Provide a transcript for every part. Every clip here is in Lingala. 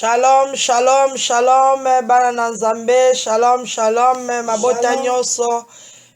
Shalom, shalom, shalom, bana na Nzambe, shalom, shalom, mabota nyonso,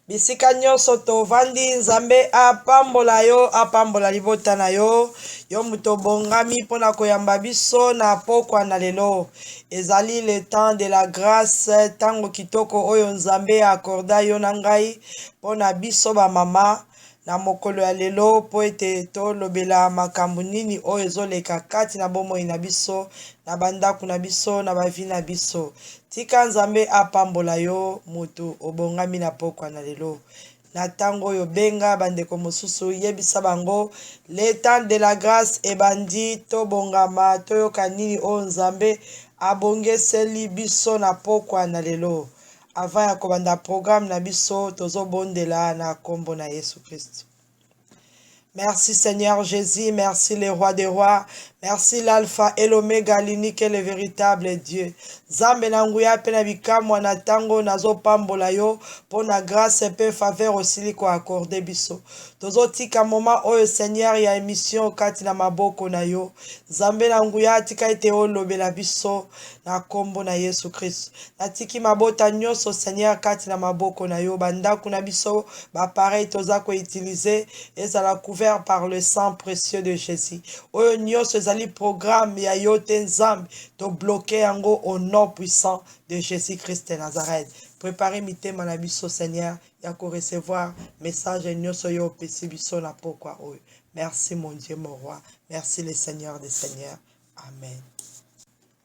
bisika nyonso tovandi, Nzambe apambola yo, apambola libota na yo, yo moto obongami mpo na koyamba biso na pokwa na lelo. Ezali le temps de la grâce, ntango kitoko oyo Nzambe akorda yo na ngai mpo na biso bamama. Na mokolo ya lelo mpo ete tolobela makambo nini oyo ezoleka kati na bomoi na biso, na bandako na biso, na ba vie na biso. Tika Nzambe apambola yo moto obongami na pokwa na lelo. Na ntango oyo benga bandeko mosusu, yebisa bango le temps de la grâce ebandi, tobongama, toyoka nini oyo Nzambe abongeseli biso na pokwa na lelo. Avant ya kobanda programme na biso, tozobondela na kombo na Yesu Kristo. Merci Seigneur Jésus, merci le roi des rois, merci l'alpha et l'oméga, l'unique et le véritable Dieu. Nzambe na nguya pe na bikamwa na tango nazopambola yo mpo na grâce pe faveur osili ko accorder biso. Tozotika moment oyo Seigneur ya émission kati na maboko na yo. Nzambe na nguya tika ete olobela biso na kombo na Yesu Kristo. Natiki mabota nyonso Seigneur kati na maboko na yo, bandako na biso, ba appareil toza ko utiliser ezala couvert par le sang précieux de Jésus. Oyo nyonso ezali programme ya yo te Nzambe, to bloquer yango au nom puissant de Jésus Christ de Nazareth. Préparer mitema na biso Seigneur ya ko recevoir message nyonso yo opesi biso na pokwa oyo. Merci mon Dieu mon roi, merci le Seigneur des seigneurs. Amen.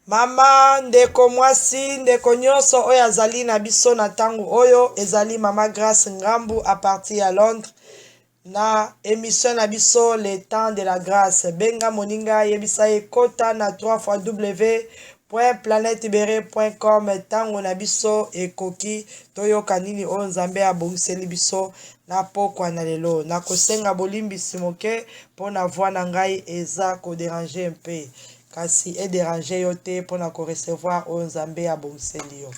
Mama, ndeko mwasi, ndeko nyonso oyo azali na biso na ntango oyo, ezali Mama Grace Ngambu a partir ya Londres na emission na biso Le temps de la grâce. Benga moninga, yebisa ye kota na www.planetebere.com. Ntango na biso ekoki, toyoka nini oyo Nzambe abongiseli biso na pokwa na lelo. Nakosenga bolimbisi moke mpo na voix na ngai eza koderanger mpe kasi e deranger yo te mpo na ko recevoir oyo Nzambe abongiseli yo.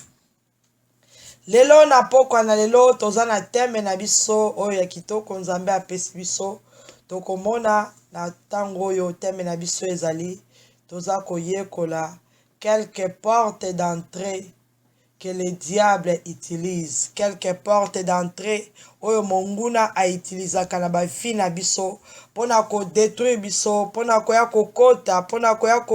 Lelo na pokwa na lelo toza na thème na biso oyo ya kitoko Nzambe apesi biso. Tokomona na ntango oyo thème na biso ezali toza koyekola quelques portes d'entrée que le diable utilise, quelques portes d'entrée oyo monguna a utilisaka na ba vie na biso pona ko detruire biso, pona koya kokota, pona koya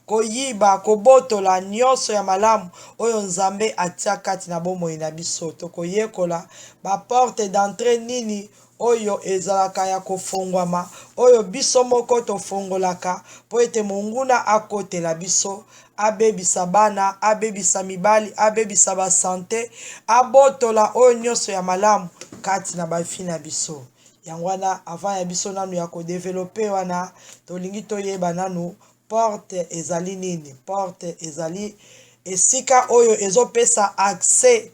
koyiba, kobotola nyonso ya malamu oyo Nzambe atia kati na bomoi na biso. Tokoyekola ba porte d'entrée nini oyo ezalaka ya kofongwama, oyo biso moko tofongolaka mpo ete monguna akotela biso, abebisa bana, abebisa mibali, abebisa ba sante, abotola oyo nyonso ya malamu kati na ba vie na biso. Yango wana avant ya biso nanu ya ko developper wana, tolingi toyeba nanu porte ezali nini. Porte ezali esika oyo ezopesa accès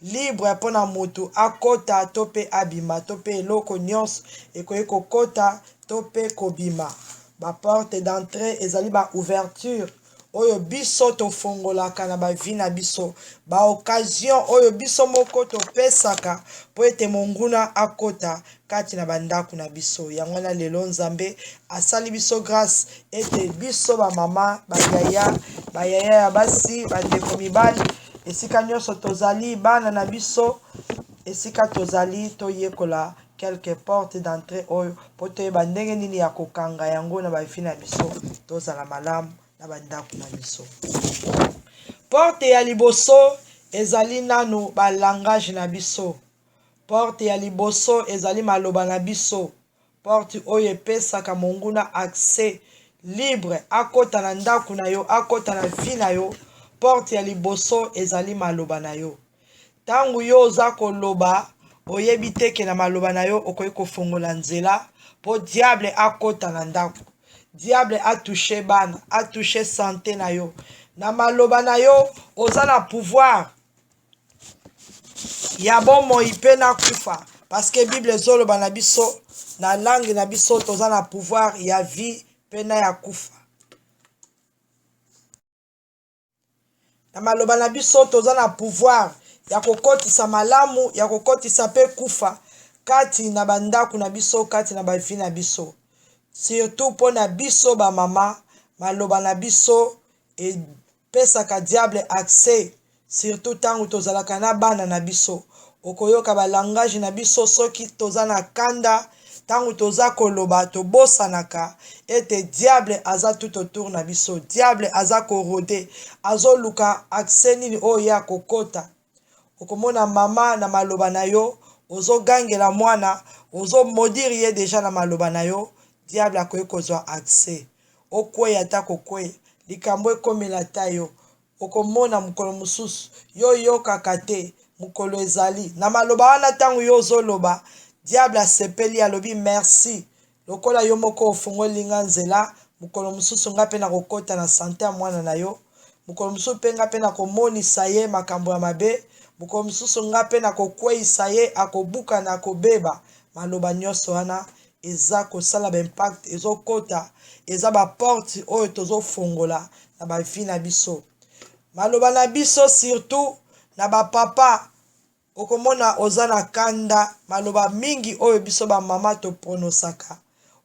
libre mpo na moto akota to mpe abima to mpe eloko nyonso ekoki kokota to mpe kobima. Ba porte d'entree ezali ba ouverture oyo biso tofongolaka na ba vie na biso, ba occasion oyo biso moko topesaka mpo ete monguna akota kati na bandako na biso. Yango wana lelo Nzambe asali biso grâce ete biso ba mama, ba yaya, ba yaya ya basi, ba ndeko mibali, esika nyonso tozali, bana na biso esika tozali, toyekola quelques portes d'entrée oyo mpo toyeba ndenge nini ya kokanga yango na ba vie na biso, tozala malamu na bandako na biso. Porte ya liboso ezali nanu ba langage na biso. Porte ya liboso ezali maloba na biso, porte oyo epesaka monguna accès libre akota na ndako na yo, akota na vie na yo. Porte ya liboso ezali maloba na yo. Tango yo oza koloba, oyebi te ke na maloba na yo okoki kofongola nzela po diable akota na ndako, diable a toucher bana, a toucher sante na yo. Na maloba na yo oza na pouvoir ya bomoi mpe na kufa, parce que Bible ezoloba na biso na langue na biso toza na pouvoir ya vie mpe na ya kufa. Na maloba na biso toza na pouvoir ya kokotisa malamu, ya kokotisa mpe kufa kati na bandako na biso, kati na ba vie na biso. Surtout mpo na biso ba mama, maloba na biso. Epesaka diable accès surtout tango tozalaka na bana na biso. Okoyoka ba langage na biso soki toza na kanda, tango toza koloba tobosanaka ete diable aza tout autour na biso. Diable aza ko roder, azoluka accès nini oyo ye akokota. Okomona mama na maloba na yo ozogangela mwana, ozo maudire ye dejà na maloba na yo, diable akoki kozwa accès. Okweya ata kokweya, likambo ekomela ata yo, okomona mokolo mosusu, yo oyokaka te, mokolo ezali. Na maloba wana ntango yo ozoloba, diable asepeli, alobi merci, lokola yo moko ofungoli nga nzela, mokolo mosusu nga mpe nakokota na sante ya mwana na yo, mokolo mosusu mpe nga mpe nakomonisa ye makambo ya mabe, mokolo mosusu nga mpe nakokweisa ye, akobukana, akobeba. Maloba nyonso wana eza kosala ba impact, ezokota, eza ba porte oyo tozofongola na ba vie na biso. Maloba na biso surtout na ba papa, okomona oza na kanda, maloba mingi oyo biso ba mama topronosaka,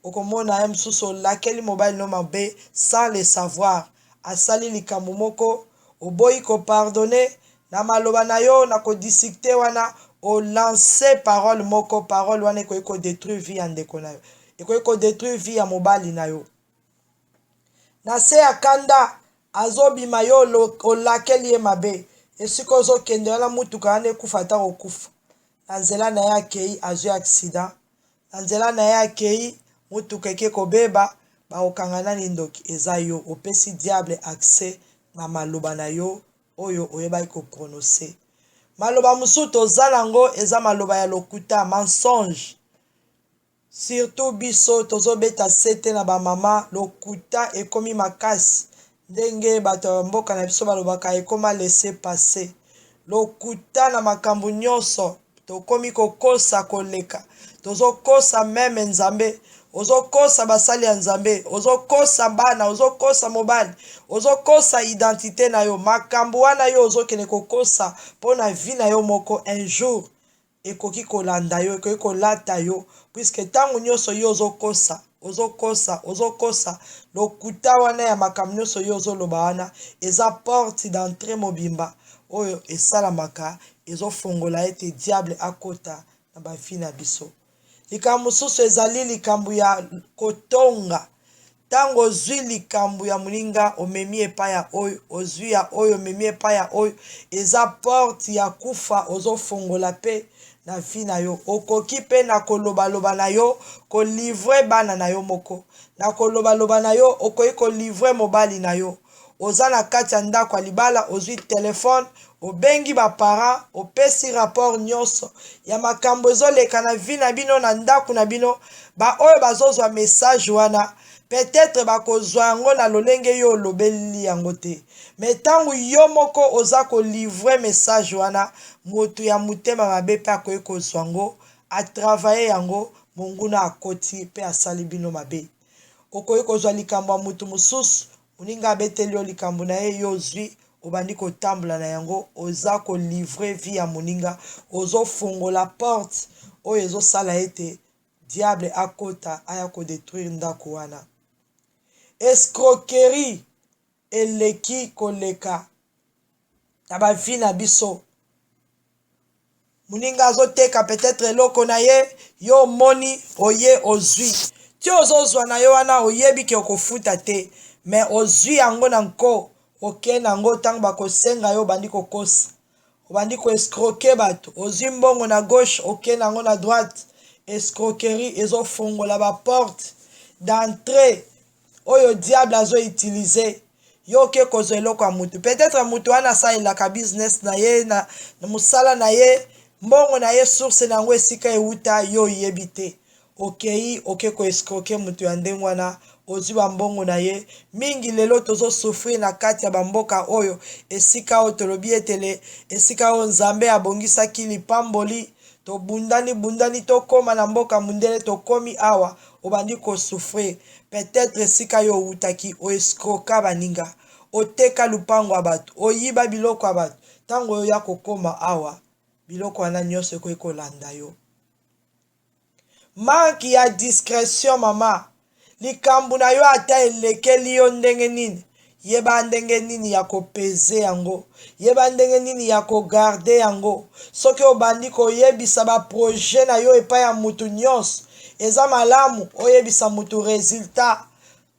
okomona ye mosusu olakeli mobali no mabe sans le savoir, asali likambo moko oboyi ko pardonner na maloba na yo, na ko discuter wana o lancer parole moko, parole wana ekoki ko detruire vie ya ndeko na yo, ekoki ko detruire vie ya mobali na yo. Na se ya kanda azobima yo olakeli ye mabe, esika ozokende wana mutuka wana ekufa ata kokufa, na nzela na ye akei azwi accident, na nzela na ye akei mutuka eke kobeba, bakokanga nani ndoki? Eza yo, opesi diable accès na maloba na yo oyo oyebaki ko prononcer. Maloba mosusu toza nango eza maloba ya lokuta, mensonge. Surtout biso tozobeta sete na ba mama, lokuta ekomi makasi ndenge bato ya mboka na biso balobaka ekoma laisser passer. Lokuta na makambo nyonso, tokomi kokosa koleka. Tozokosa meme Nzambe, ozokosa basali ya Nzambe, ozokosa bana, ozokosa mobali, ozokosa identite na yo. Makambo wana yo ozokende kokosa mpo na vie na yo moko un jour ekoki kolanda yo, ekoki kolata yo, puisque ntango nyonso yo ozokosa, ozokosa, ozokosa, lokuta wana ya makambo nyonso yo ozoloba wana eza porte d'entrée mobimba oyo esalamaka, ezofongola ete diable akota na ba vie na biso. Likambo mosusu ezali likambo ya kotonga. Ntango ozwi likambo ya moninga omemi epai ya oyo, ozwi ya oyo omemi epai ya oyo, eza porte ya kufa ozofongola mpe na vie na yo. Okoki mpe na kolobaloba na yo kolivre bana na yo moko. Na kolobaloba na yo okoki kolivre mobali na yo. Oza na kati ya ndako ya libala, ozwi telefone, obengi ba parents, opesi rapport nyonso ya makambo ezoleka na vie na bino na ndako na bino. Ba oyo bazozwa message wana peut-etre bakozwa yango na lolenge yo olobeli yango te, mais ntango yo moko oza kolivre message wana, moto ya motema mabe mpe akoki kozwa yango, atravaille yango, monguna akoti mpe asali bino mabe. Okoki kozwa likambo ya moto mosusu, moninga abeteli yo likambo na ye, yo ozwi, obandi kotambola na yango, oza ko livrer vie ya moninga, ozofongola porte oyo ezosala ete diable akota aya ko detruire ndako wana. Escroquerie eleki koleka na ba vie na biso. Moninga azoteka peut-être eloko na ye, yo omoni oye ozwi. Ti ozozwa na yo wana oyebi ke okofuta te, mais ozwi yango na nko, oke na yango ntango bakosenga yo obandi kokosa. Obandi ko escroquer bato, ozwi mbongo na gauche oke na yango na droite. Escroquerie ezofongola ba porte d'entrée oyo diable azo utiliser yo oke kozwa eloko ya mutu. Peut-être mutu wana asalelaka business na ye na mosala na ye, mbongo na ye source na yango esika ewuta yo oyebi te. Okei oke ko escroquer mutu ya ndenge wana, ozwi ba mbongo na ye. Mingi lelo tozo souffrir na kati ya ba mboka oyo, esika oyo tolobi ete le esika oyo Nzambe abongisaki lipamboli, tobundani bundani tokoma na mboka mundele, tokomi awa obandi ko souffrir. Peut-etre esika yo owutaki o escroka baninga, oteka lupango ya bato, oyiba biloko ya bato, tango oya kokoma awa biloko wana nionso ekoki kolanda yo. Manque ya discretion mama, likambo na yo ata elekeli yo ndenge nini, Yeba ndenge nini ya kopeze yango. Yeba ndenge nini ya kogarde yango. Soki obandi koyebisa ba projet na yo epai ya mutu nyonso, eza malamu oyebisa mutu resultat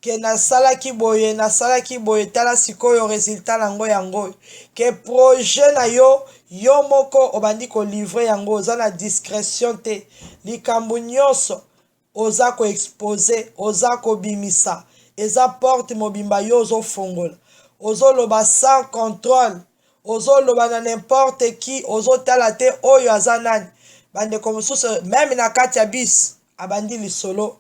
ke nasalaki boye, nasalaki boye, tala sikoyo resultat na yango yango oyo. Ke projet na yo, yo moko obandi ko livrer yango, oza na discretion te. Likambo nyonso oza ko exposer, oza kobimisa, eza porte mobimba yo ozofongola. Ozoloba sans controle, ozoloba na n'importe qui, ozotala te oyo aza nani. Bandeko mosusu meme na kati ya bus abandi lisolo,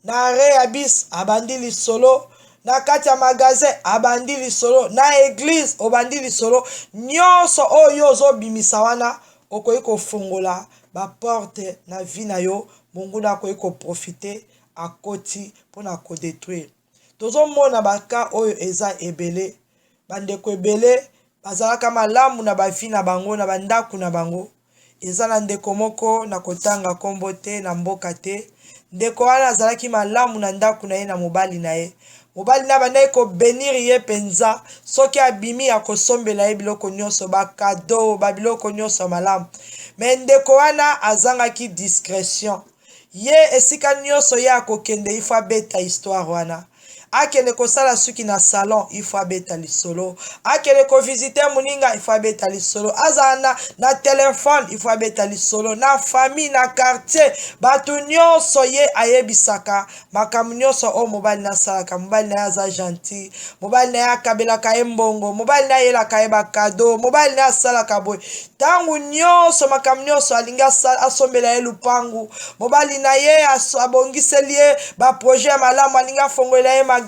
na arret ya bus abandi lisolo, na kati ya magasin abandi lisolo, na eglise obandi lisolo. Nyonso oyo yo ozobimisa wana, okoki kofongola ba porte na vie na yo, monguna akoki koprofite akoti mpona kodetruire. Tozomona baka oyo eza ebele, bandeko ebele bazalaka malamu na bavi na bango, na bandako na bango. Eza na ndeko moko na kotanga nkombo te na mboka te, ndeko wana azalaki malamu na ndako na ye na mobali na ye. Mobali na abandaki kobenir ye mpenza, soki abimi akosombela ye biloko nyonso, bakado, babiloko nyonso ya malamu. Me ndeko wana azangaki discretion. Ye esika nyonso ye akokende, ifo abeta histoire wana. Akende kosala suki na salon, ifo abeta lisolo. Akende kovisite moninga, ifo abeta lisolo. Azala na telefone, ifo abeta lisolo. Na famille, na quartier, bato nyonso ye ayebisaka makambo nyonso oyo mobali na asalaka. Mobali na ye aza gentil, mobali na ye akabelaka ye mbongo, mobali na ye ayelaka ye bakado, mobali na ye asalaka boye ntango nyonso, makambo nyonso alingi asombela ye lupangu, mobali na ye abongiseli ye baprojet ya malamu, alingi afongolela ye magasin.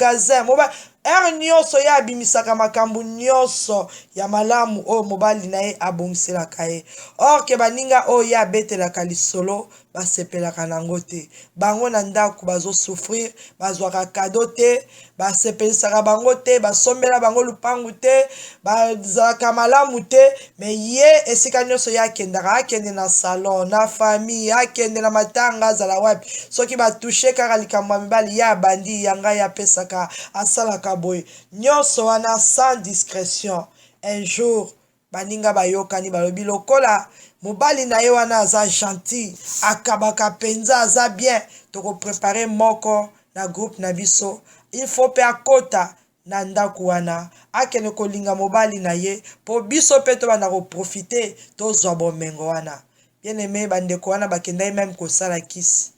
Mobali heure nyonso ye abimisaka makambo nyonso ya malamu oyo mobali na ye abongiselaka ye. Or ke baninga oyo ye abetelaka lisolo basepelaka nango te. Bango na ndako bazosouffrir, bazwaka kado te, basepelisaka bango te, basombela bango lupangu te, bazalaka malamu te. Me ye esika nyonso ye akendaka, akende na salon, na famille, akende na matanga, azala wapi, soki batouche kaka likambo ya mibali, ye abandi yanga, ye apesaka, asalaka boye nyonso wana sans discrétion. Un jour baninga bayokani, balobi lokola mobali na ye wana aza gentil, akabaka mpenza, aza bien, tokoprepare moko na groupe na biso, il faut mpe akota na ndako wana, akende kolinga mobali na ye, mpo biso mpe tobanda koprofite, tozwa bomengo wana. Bien aimé, bandeko wana bakendaki meme kosala kisi,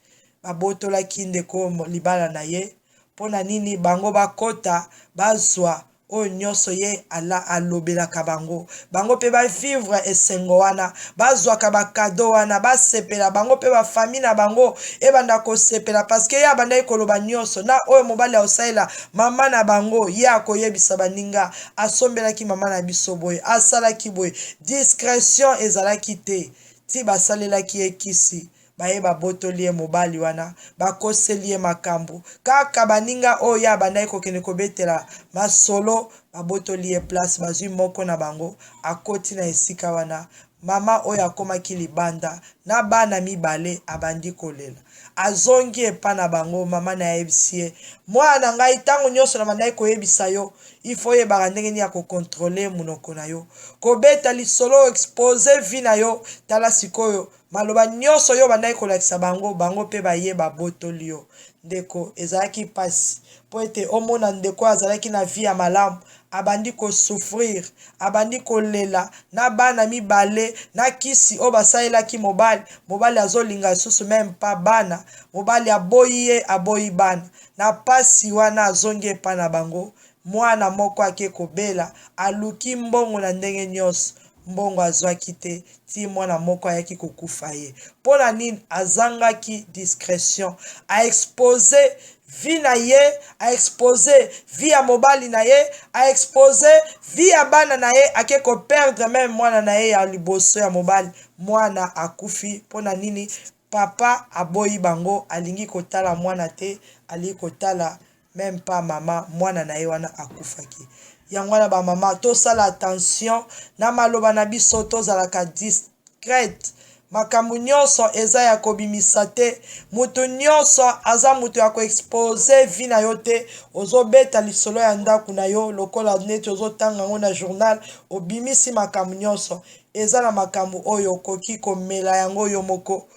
babotolaki ndeko libala na ye. Mpo na nini? Bango bakota, bazwa oyo nyonso ye ala alobelaka bango, bango mpe bavivre esengo wana, bazwaka bakado wana, basepela bango mpe bafamille na bango ebanda kosepela, parce que ye abandaki koloba nyonso na oyo mobali akosalela mama na bango. Ye akoyebisa baninga, asombelaki mama na biso boye, asalaki boye. Discrétion ezalaki te, ti basalelaki ye kisi, baye babotoli ye mobali wana, bakoseli ye makambo. Kaka baninga oyo ye abandaki kokende kobetela masolo, babotoli ye place, bazwi moko na bango, akoti na esika wana. Mama oyo akomaki libanda na bana mibale, abandi kolela. Azongi epa na bango, mama na ye ayebisi ye: mwana na ngai, ntango nyonso na bandaki koyebisa yo, ifo oyebaka ndenge nini ya kokontrole monoko na yo, kobeta lisolo, expose vie na yo. Tala sikoyo, maloba nyonso oyo bandaki kolakisa bango, bango mpe baye babotoli yo. Ndeko, ezalaki mpasi mpo ete omona ndeko azalaki na vie ya malamu, abandi kosouffrir, abandi kolela na bana mibale, na kisi oyo basalelaki mobali. Mobali azolinga lisusu meme pa bana, mobali aboyi ye, aboyi bana. Na pasi wana azongi epa na bango, mwana moko ake kobela, aluki mbongo na ndenge nyonso, mbongo azwaki te, ti mwana moko ayaki kokufa ye. Mpo na nini? Azangaki discrétion, aexpose vie na ye, aexpose vie ya mobali na ye, aexpose vie ya bana na ye, ake koperdre meme mwana na ye ya liboso ya mobali. Mwana akufi. Mpo na nini? Papa aboyi bango, alingi kotala mwana te, alingi kotala meme pa mama. Mwana na ye wana akufaki. Yango wana bamama, tosala attention na maloba na biso, tozalaka discrète. Makambo nyonso eza ya kobimisa te. Mutu nyonso aza mutu ya ko exposer vie na yo te. Ozobeta lisolo ya ndako na yo lokola neti ozotanga yango na journal, obimisi makambo nyonso. Eza na makambo oyo okoki komela yango yo moko,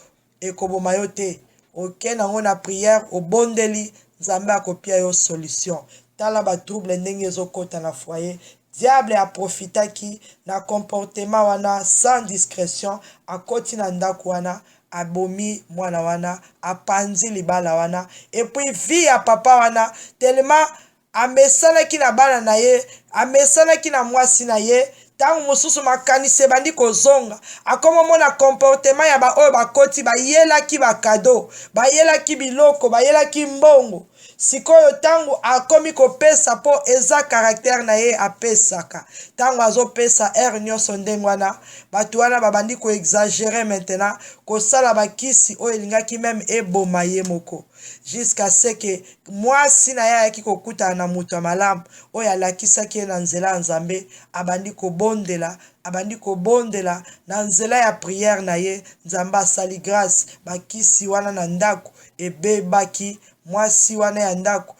ekoboma yo te. Oke nango na prière, obondeli, Nzambe akopia yo solution. Tala ba trouble ndenge ezokota na foyer. Diable a profitaki na comportement wana sans discretion, akoti na ndaku wana, abomi mwana wana, apanzi libala wana, et puis vie ya papa wana tellement amesanaki na bana na ye, amesanaki na mwasi na ye, ntango mosusu makanisi ebandi kozonga, akomomona comportement ya baoyo bakoti, bayelaki bakado, bayelaki biloko, bayelaki mbongo. Sikoyo ntango akomi kopesa, mpo eza caractère na ye, apesaka. Ntango azopesa heure nyonso ndenge wana, bato wana babandi koexagérer maintenant, kosala bakisi oyo elingaki même eboma ye moko, jusqu'à ce que mwasi na ye ayaki kokutana na moto ya malamu oyo alakisaki ye na nzela ya Nzambe. Abandi kobondela, abandi kobondela na nzela ya prière na ye, Nzambe asali grâce, bakisi wana na ndako ebebaki. Mwasi wana ya ndako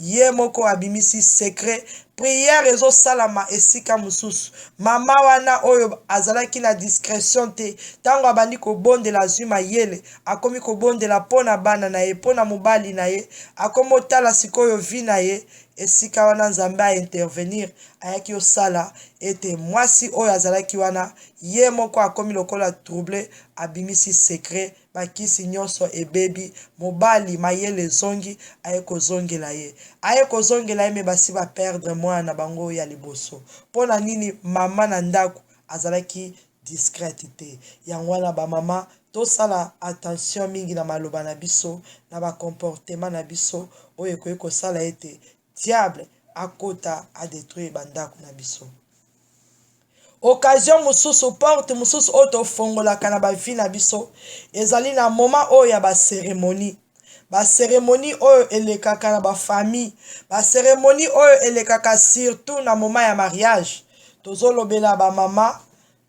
ye moko abimisi secret. Prière ezosalama esika mosusu. Mama wana oyo azalaki na discrétion te, ntango abandi kobondela, azwi mayele, akomi kobondela mpo na bana na ye, mpo na mobali na ye, akomi otala sikoyo vie na ye. Esika wana Nzambe aintervenir, ayaki osala ete mwasi oyo azalaki wana ye moko akomi lokola trouble, abimisi secret, bakisi nyonso ebebi. Mobali mayele ezongi, aye kozongela ye, aye kozongela ye, mais basi baperdre mwana na bango ya liboso. Mpo na nini? Mama na ndako azalaki discrète te. Yango wana, bamama, tosala attention mingi na maloba na biso, na bacomportement na biso oyo ekoki kosala ete diable akota, adétruire bandako na biso. Occasion mosusu, porte mosusu oyo tofongolaka na bavie na biso ezali na moment oyo ya bacérémonie. Bacérémonie oyo elekaka na bafamille, bacérémonie oyo elekaka surtout na moment ya mariage. Tozolobela bamama,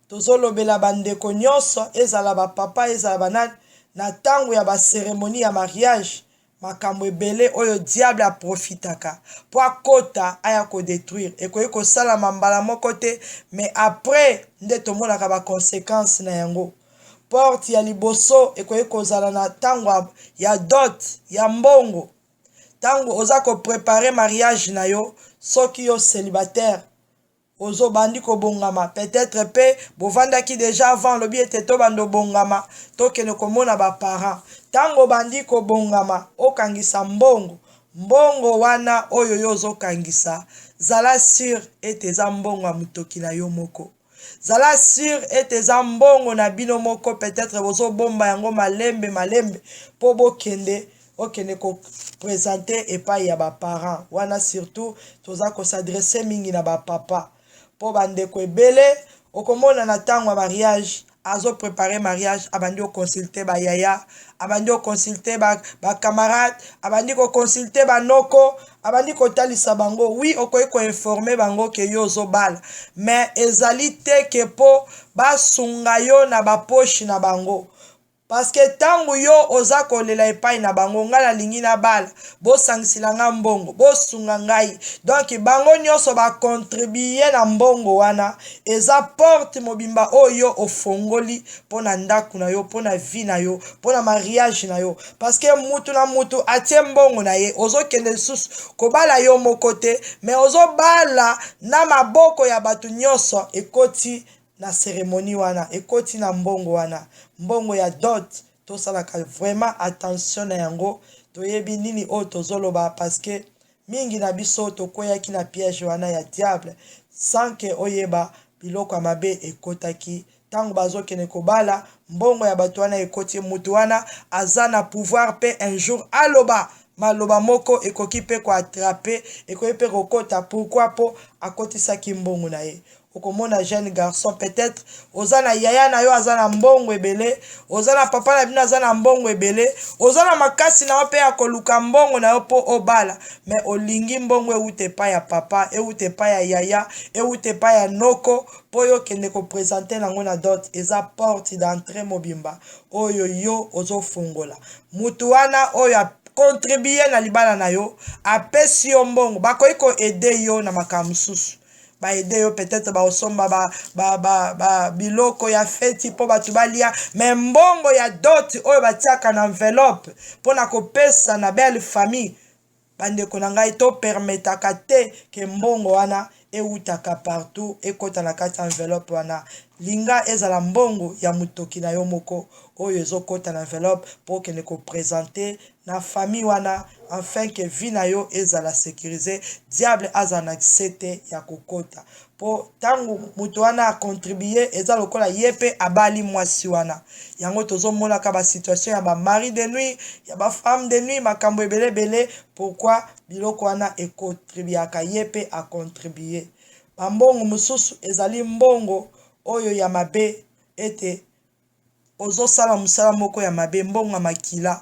tozolobela bandeko nyonso, ezala bapapa, ezala banani. Na ntango ya bacérémonie ya mariage, makambo ebele oyo diable aprofitaka mpo akota, aya kodétruire, ekoki kosalama mbala moko te, mais après nde tomonaka baconséquence na yango. Porte ya liboso ekoki kozala na ntango ya dot, ya mbongo. Ntango oza koprépare mariage na yo, soki yo célibataire, ozobandi kobongama, peut-être mpe bovandaki déjà avant, olobi ete tobanda obongama, tokende komona baparent. Ntango obandi kobongama, okangisa mbongo. Mbongo wana oyo yo ozokangisa, zala sûr ete eza mbongo ya motoki na yo moko, zala sûr ete eza mbongo na bino moko. Peut-être bozobomba yango malembe malembe mpo bokende, okende koprésenter epai ya baparent wana. Surtout toza kos'adresser mingi na bapapa, mpo bandeko ebele okomona na ntango ya mariage, azoprépare mariage, abandi koconsulter bayaya, abandi koconsulter bacamarade, abandi koconsulter banoko, abandi kotalisa bango. Oui, okoki koinformer bango ke yo ozobala, mais ezali te ke mpo basunga yo na bapoche na bango. Parce que ntango yo oza kolela epai na bango: "Ngai nalingi nabala, bosangisela nga mbongo, bosunga ngai", donc bango nyonso bacontribuer na mbongo wana. Eza porte mobimba oyo ofongoli mpo na ndako na yo, mpo na vie na yo, mpo na mariage na yo, parce que mutu na mutu atie mbongo na ye. Ozokende lisusu kobala yo moko te, mais ozobala na maboko ya bato nyonso. Ekoti na cérémonie wana, ekoti na mbongo wana, mbongo ya dot. Tosalaka vraiment attention na yango. Toyebi nini oyo tozoloba, parce que mingi na biso tokweyaki na piège wana ya diable sans ke oyeba. Biloko ya mabe ekotaki ntango bazokende kobala, mbongo ya bato wana ekoti. Motu wana aza na pouvoir mpe un jour aloba maloba moko, ekoki mpe koattraper, ekoki mpe kokota. Pourquoi? Mpo akotisaki mbongo na ye. Okomona jeune garçon, peut-être oza na yaya na yo aza na mbongo ebele, oza na papa na bino aza na mbongo ebele, oza na makasi na yo mpe ya koluka mbongo na yo mpo obala, mais olingi mbongo euta epai ya papa, euta epai ya yaya, euta epai ya noko, mpo yo okende kopresente nango na dot. Eza porte d'entrée mobimba oyo yo ozofungola. Mutu wana oyo acontribue na libala na yo, apesi yo mbongo, bakoki koaider yo na makambo mosusu, baaider yo peut-être baosomba ba, ba, ba, ba, biloko ya feti mpo bato balia, mais mbongo ya dot oyo batiaka na enveloppe mpona kopesa na belle famille, bandeko na ngai, topermetaka te ke mbongo wana eutaka partout ekɔta na kati ya enveloppe wana. Linga ezala mbongo ya motoki na yo moko oyo ezokɔta na enveloppe mpo okende kopresente na famille wana, afin ke vie na yo ezala sécurisé, diable azala na accès te ya kokɔta. Mpo ntango moto wana acontribue, eza lokola ye mpe abali mwasi wana. Yango tozomonaka basituation ya bamari de nuit, ya bafemme de nuit, makambo ebele ebele. Pourquoi? Biloko wana econtribuaka, ye mpe acontribue. Bambongo mosusu ezali mbongo oyo ya mabe, ete ozosala mosala moko ya mabe, mbongo ya makila,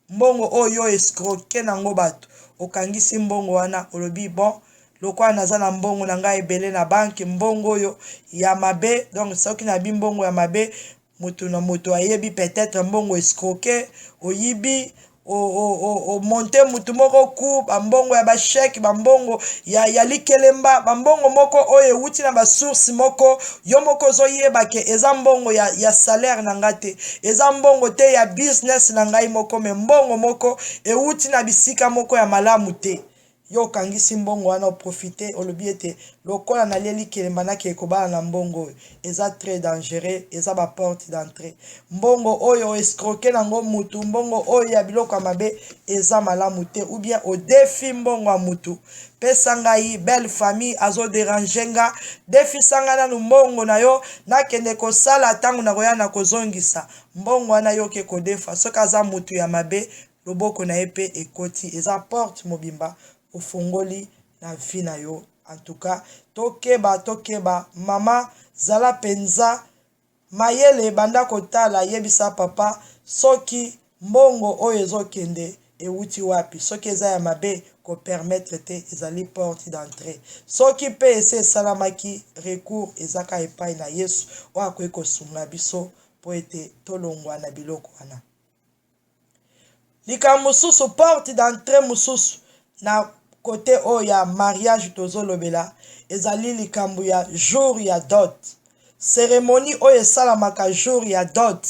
mbongo oyo escroquer nango bato. Okangisi mbongo wana, olobi: "Bon, lokola naza na mbongo na ngai ebele na banque, mbongo oyo ya mabe." Donc soki nabi mbongo ya mabe, moto na moto ayebi peut-être mbongo escroquer, oyibi, omonte mutu moko ku bambongo ya bachèque, bambongo ya likelemba, bambongo moko oyo ewuti na basource moko yo moko ozoyeba ke eza mbongo ya salaire na nga te, eza mbongo te ya business na ngai moko, mais mbongo moko ewuti na bisika moko ya malamu te. Yo okangisi mbongo wana, oprofite, olobi ete lokola nalie likelemba, nakee kobala na mbongo oyo. Eza très dangereux, eza baporte d'entrée. Mbongo oyo oescroquer nango mutu, mbongo oyo ya biloko ya mabe, eza malamu te. Ou bien odefi mbongo ya mutu: "Pesa ngai, belle famille azodéranger nga, defisa ngai nanu mbongo na yo, nakende kosala, ntango nakoya na kozongisa mbongo wana." Yoke kodefa, soki aza mutu ya mabe, loboko na ye mpe ekoti, eza porte mobimba ofongoli na vie na yo. En tout cas, tokeba, tokeba. Mama, zala mpenza mayele, banda kotala, yebisa papa soki mbongo oyo ezokende ewuti wapi. Soki eza ya mabe, kopermettre te, ezali porte d'entrée. Soki mpe esi esalamaki, recours ezaka epai na Yesu oyo akoki kosunga biso mpo ete tolongwa na biloko wana. Likambo mosusu, porte d'entrée mosusu na côté oyo ya mariage tozolobela, ezali likambo ya jour ya dot, cérémonie oyo esalamaka jour ya dot.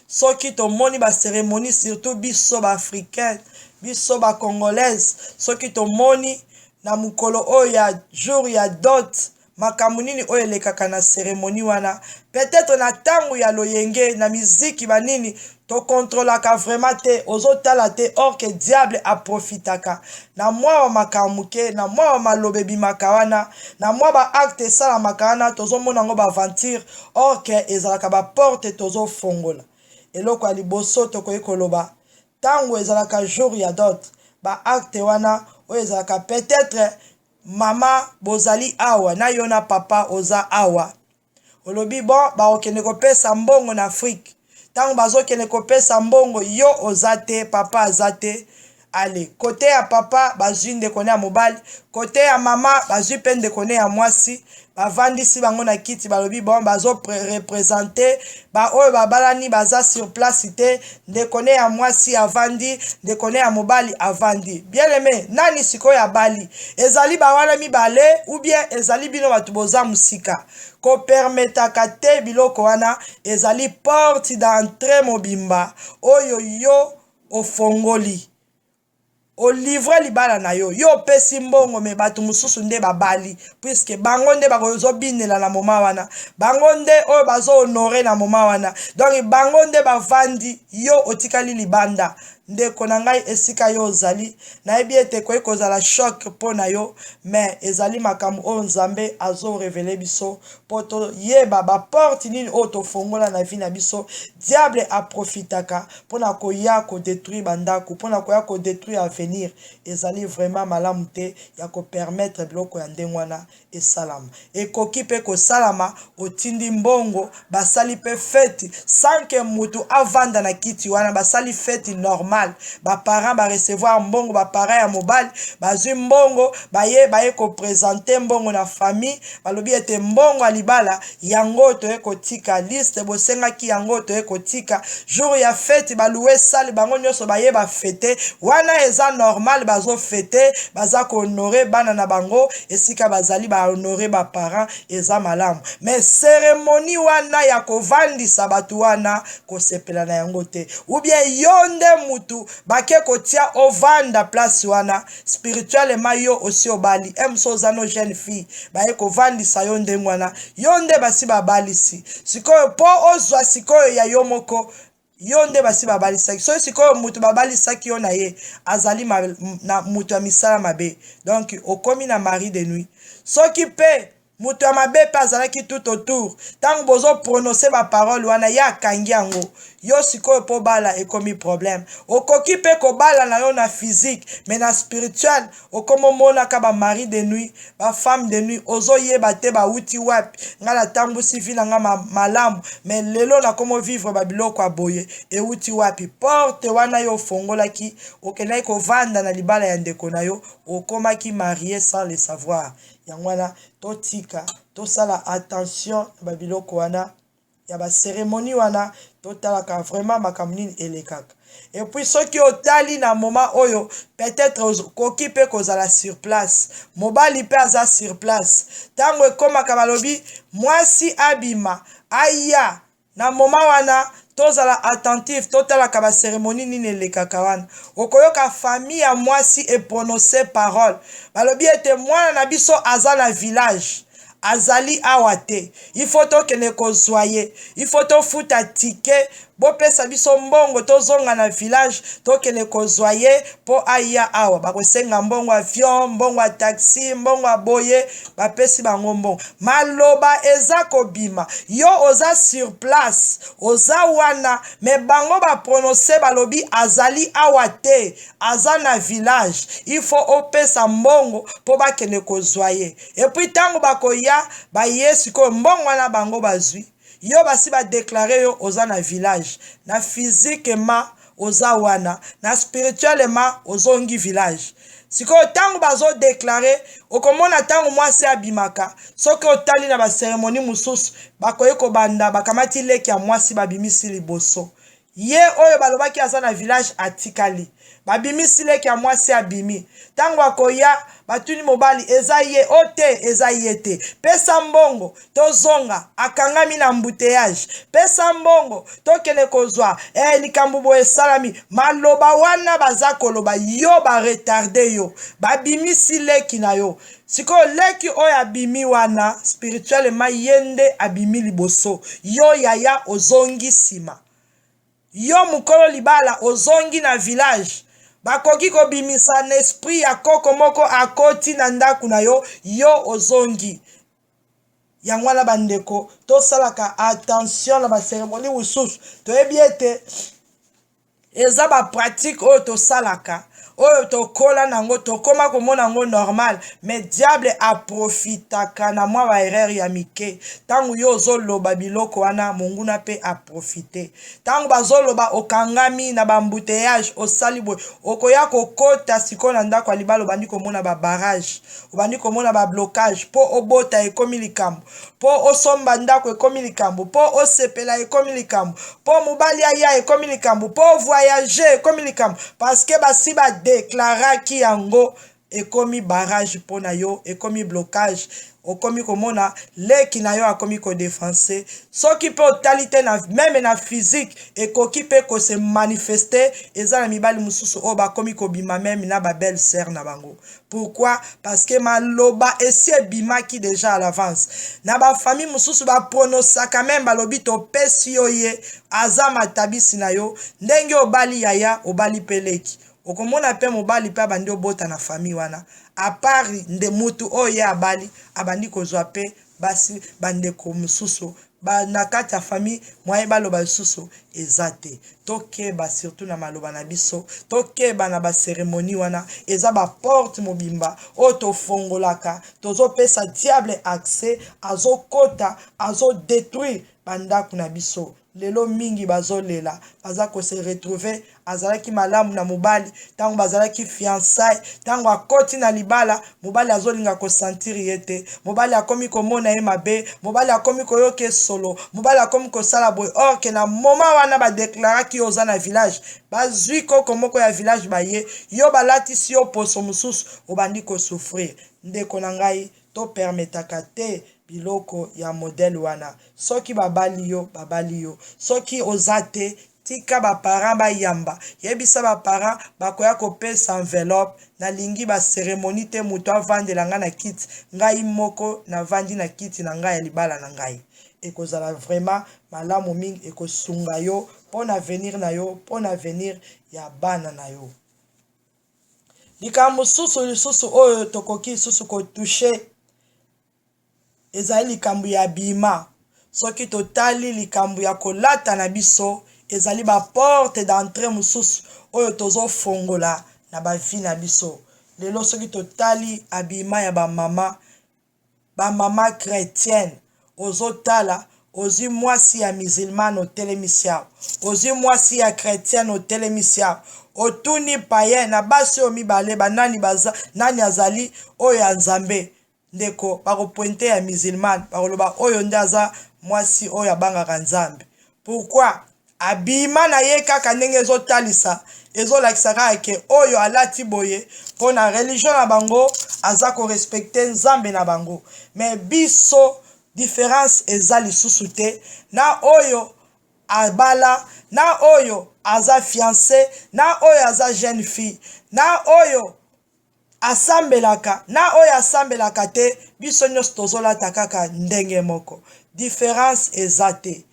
Soki tomoni bacérémonie, surtout biso baafricain, biso bacongolaise, soki tomoni na mokolo oyo ya jour ya dot, makambo nini oyo elekaka na cérémonie wana? Peut-être na ntango ya loyenge, na miziki, banini, tokontrolaka vraiment te, ozotala te, or ke diable aprofitaka na mwa ba makambo moke, na mwa ba maloba ebimaka wana, na mwa baacte esalamaka wana. Tozomona yango baaventure, or ke ezalaka baporte tozofongola. Eloko ya liboso tokoki koloba, ntango ezalaka jour ya dot, baacte wana oyo ezalaka, peut-être mama bozali awa na yo na papa oza awa, olobi: "Bon, bakokende kopesa mbongo na Afrique." Ntango bazokende kopesa mbongo, yo oza te, papa aza te. Ale, côté ya papa bazwi ndeko ne ya mobali, côté ya mama bazwi mpe ndeko ne ya mwasi, bavandisi bango na kiti, balobi: "Bon, bazoreprésenter baoyo babalani, baza sur place te." Ndeko ne ya mwasi avandi, ndeko ne ya mobali avandi. Bien aimé, nani sikoyo abali? Ezali bawana mibale ou bien ezali bino bato boza mosika? Kopermetaka te biloko wana, ezali porte d'entrée mobimba oyo yo ofongoli. Olivre libala na yo, yo opesi mbongo, mais bato mosusu nde babali, puisque bango nde bakozobinela na moma wana, bango nde oyo bazohonorer na moma wana. Donc bango nde bavandi, yo otikali libanda. Ndeko na ngai, esika yo ozali, nayebi ete ekoki kozala choc mpo na yo, mais ezali makambo oyo Nzambe azo reveler biso mpo toyeba ba porte nini oyo tofongola na vie na biso. Diable aprofitaka mpo na koya ko detruire ba ndako, mpo na koya ko detruire avenir. Ezali vraiment malamu te ya ko permettre biloko ya ndenge wana esalama. Ekoki pe kosalama otindi mbongo basali pe feti sans que mutu avanda na kiti wana, basali feti normal, ba parents ba recevoir mbongo, ba parents ya mobali bazui mbongo, baye baye ko presenter mbongo na famille, balobi ete mbongo ya libala yango oyo toye kotika, liste bosengaki yango oyo toye kotika, jour ya feti ba louer salle, bango nionso baye ba fete, wana eza normal, bazo fete, baza ko honorer bana na bango esika bazali, ba honorer ba parents, eza malamu. Mais ceremonie wana ya kovandisa batu wana, kosepela na yango te. Ou bien yo nde mutu bake kotia ovanda place wana, spirituellement yo osi obali, un mosusu oza no jeune fille, baye kovandisa yo ndenge wana, yo nde basi babalisi. Sikoyo po ozwa sikoyo ya yo moko, yo nde basi babalisaki. Soki sikoyo mutu babalisaki yo na ye azali na mutu ya misala mabe, donc okomi na mari de nuit. Soki pe mutu ya mabe pe azalaki tout autour, tango bozo prononcer ba parole wana, ye akangi yango, yo sikoyo po bala ekomi problème. Okoki pe kobala na yo na physique, mais na spirituel okomi omonaka ba mari de nuit, ba femme de nuit, ozoyeba te bawuti wapi. Nga natambusi vie na nga malamu, mais lelo nakomi vivre ba biloko ya boye, ewuti wapi? Porte wana yo ofongolaki, okendaki kovanda na libala ya ndeko na yo, okomaki marié sans le savoir. Yango wana totika tosala attention na ba biloko wana ya ba cérémonie wana, totalaka vraiment makambo nini elekaka. Et puis soki otali na moment oyo, peut-être okoki mpe kozala sur place, mobali mpe aza sur place, ntango ekomaka balobi mwasi abima aya, na moment wana tozala attentif, totalaka ba cérémonie nini elekaka wana. Okoyoka famille ya mwasi eprononce parole, balobi ete mwana na biso aza na village, azali awa te, il faut tokende kozwa ye, il faut tofuta ticket, bopesa biso mbongo tozonga na village, tokende kozwa ye mpo aya awa. Bakosenga mbongo avion, mbongo ya taxi, mbongo ya boye, bapesi bango mbongo. Maloba eza kobima, yo oza sur place, oza wana, mais bango baprononce, balobi azali awa te, aza na village, il faut opesa mbongo mpo bakende kozwa ye. Et puis ntango bakoya, baye sikoyo, mbongo wana bango bazwi, yo basi badéclarer yo oza na village. Na physiquement oza wana, na spirituellement ozongi village. Sikoyo ntango bazodéclarer, okomona ntango mwasi abimaka, soki otali na bacérémonie mosusu, bakoki kobanda bakamati leki ya mwasi, babimisi liboso. Ye oyo balobaki aza na village atikali, babimisi leki ya mwasi, abimi. Ntango akoya, batuni mobali: eza ye o te? Eza ye te, pesa mbongo tozonga, akangami na embouteillage, pesa mbongo tokende kozwa likambo boye esalami. Maloba wana baza koloba, yo baretarder yo, babimisi leki na yo. Sikoyo leki oyo abimi wana, spirituellement ye nde abimi liboso, yo yaya ozongi nsima, yo mokolo libala ozongi na village. Bakoki kobimisa na esprit ya koko moko akoti na ndako na yo, yo ozongi. Yango wana bandeko, tosalaka attention na bacérémonie mosusu. Toyebi ete eza bapratique oyo tosalaka, oyo tokola nango, tokóma komona yango normal, mais diable aprofitaka na mwa baerreur ya mike. Ntango yo ozoloba biloko wana, monguna mpe aprofite. Ntango bazoloba okangami na baembouteillage, osali boye, okoya kokota sikoyo na ndako ya libala, obandi komona babarrage, obandi komona bablocage. Mpo obota ekomi likambo, mpo osomba ndako ekomi likambo, mpo osepela ekomi likambo, mpo mobali aya ekomi likambo, mpo voyage ekomi likambo, parce que basi badéclaraki yango, ekomi barrage mpo na yo, ekomi blocage. Okomi komona leki na yo akomi kodefense. Soki mpe otali te na meme na physique, ekoki mpe kose manifeste. Eza na mibali mosusu oyo bakomi kobima meme na babelle sœur na bango. Pourquoi? Parce que maloba esi ebimaki déjà à l'avance. Na bafamille mosusu bapronosaka meme, balobi topesi yo ye, aza matabisi na yo. Ndenge obali yaya, obali mpe leki. Okomona mpe mobali mpe abandi obota na famille wana, à part nde mutu oyo ye abali, abandi kozwa mpe basi bandeko mosusu ba na kati ya famille. Moye baloba lisusu eza te. Tokeba surtout na maloba na biso, tokeba na bacérémonie wana. Eza baporte mobimba oyo tofongolaka, tozopesa diable accès, azokota, azodétruire bandako na biso. Lelo mingi bazolela, baza kose retrouver. Azalaki malamu na mobali ntango bazalaki fiançailles. Ntango akoti na libala, mobali azolinga kosentir ye te. Mobali akomi komona ye mabe, mobali akomi koyoka esolo, mobali akomi kosala boye. Or que na moment wana badeklaraki yo oza na village, bazwi koko moko ya village, baye yo, balatisi yo poso mosusu, obandi kosouffrir. Ndeko na ngai, topermetaka te biloko ya modèle wana. Soki babali yo, babali yo. Soki oza te, tika baparent bayamba. Yebisa baparent bakoya kopesa enveloppe. Nalingi bacérémonie te, moto avandela ngai na kiti, ngai moko navandi na kiti na ngai ya libala na ngai. Ekozala vraiment malamu mingi, ekosunga yo mpo na avenir na yo, mpo na avenir ya bana na yo. Likambo mosusu lisusu oyo tokoki lisusu kotoucher ezali likambo ya bima. Soki totali likambo ya kolata na biso, ezali baporte d'entrée mosusu oyo tozofongola na bavie na biso. Lelo soki totali abima ya bamama, bamama chrétienne, ozotala, ozwi mwasi ya musulmane, otelemisi awa, ozwi mwasi ya chrétienne, otelemisi awa, otuni payen na basi oyo mibale, banani baza, nani azali oyo ya Nzambe? Ndeko, bakopointer ya musulmane, bakoloba oyo nde aza mwasi oyo abangaka Nzambe. Pourquoi? Abima na ye kaka ndenge ezotalisa, ezolakisa kaka que oyo alati boye mpo na religion na bango, aza korespecter Nzambe na bango. Mais biso, différence eza lisusu te na oyo abala, na oyo aza fiancé, na oyo aza jeune fille, na oyo asambelaka, na oyo asambelaka te. Biso nyonso tozolata kaka ndenge moko, différence eza te.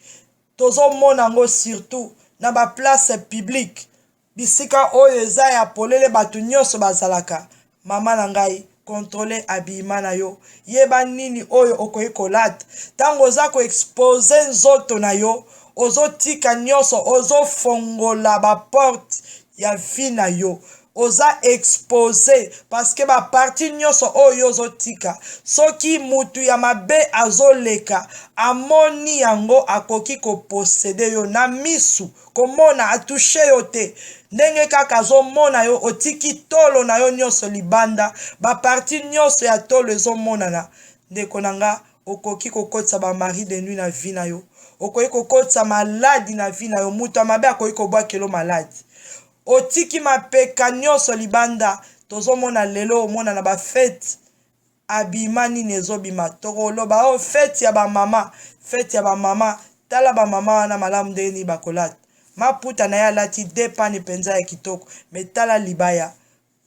Tozomona yango surtout na baplace publique, bisika oyo eza ya polele, bato nyonso bazalaka. Mama na ngai, contrôle habillement na yo. Yeba nini oyo okoki kolata. Ntango oza koexposer nzoto na yo, ozotika nyonso, ozofongola baporte ya vie na yo, oza exposé, parce que bapartie nyonso oyo ozotika, soki mutu ya mabe azoleka, amoni yango, akoki koposséder yo na misu. Komona, atoucher yo te, ndenge kaka azomona yo, otiki tolo na yo nyonso libanda, bapartie nyonso ya tolo ezomonana. Ndeko na nga, okoki kokotisa bamari de nuit na vie na yo, okoki kokotisa maladie na vie na yo. Moto ya mabe akoki kobwakelo maladie. Otiki mapeka nyonso libanda. Tozomona lelo, omona na bafête, abima nini ezobima. Tokoloba oyo fête ya bamama, fête ya bamama. Tala bamama wana malamu ndenge nini bakolata. Maputa na ye alati de pani mpenza ya kitoko, mais tala libaya,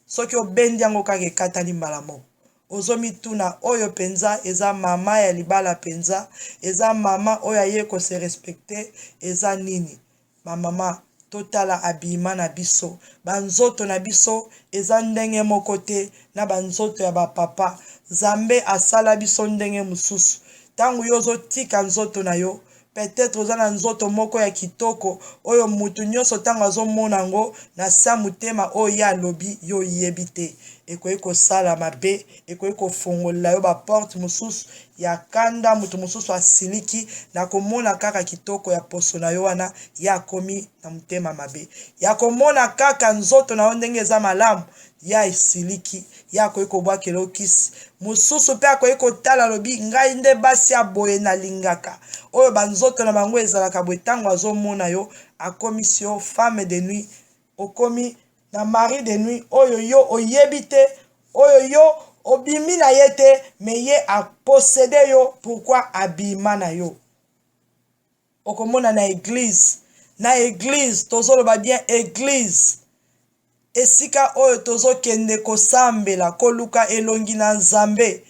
soki obendi yango kaka, ekatani mbala moko. Ozomituna, oyo mpenza eza mama ya libala mpenza? Eza mama oyo aye kose respecter? Eza nini? Bamama, totala abima na biso. Banzoto na biso eza ndenge moko te na banzoto ya bapapa. Nzambe asala biso ndenge mosusu. Ntango yo ozotika nzoto na yo, peut-être oza na nzoto moko ya kitoko oyo mutu nyonso ntango azomona yango na sa motema, oyo ye alobi, yo oyebi te, ekoki kosala mabe, ekoki kofongolela yo baporte mosusu ya kanda. Moto mosusu asiliki na komona kaka kitoko ya poso na yo wana, ye akomi na motema mabe ya komona kaka nzoto na yo ndenge eza malamu. Ye esiliki, ye akoki kobwakela okisi mosusu mpe akoki kotala, alobi: "Ngai nde basi ya boye nalingaka, oyo banzoto na bango ezalaka boye." Ntango azomona yo, akomisi yo femme de nuit, okomi na mari de nuit oyo yo oyebi te, oyo yo Obimi na ye te mais ye a possede yo pourquoi abima na yo. Okomona na eglise, na eglise tozoloba bien eglise esika oyo tozokende kosambela koluka elongi na Nzambe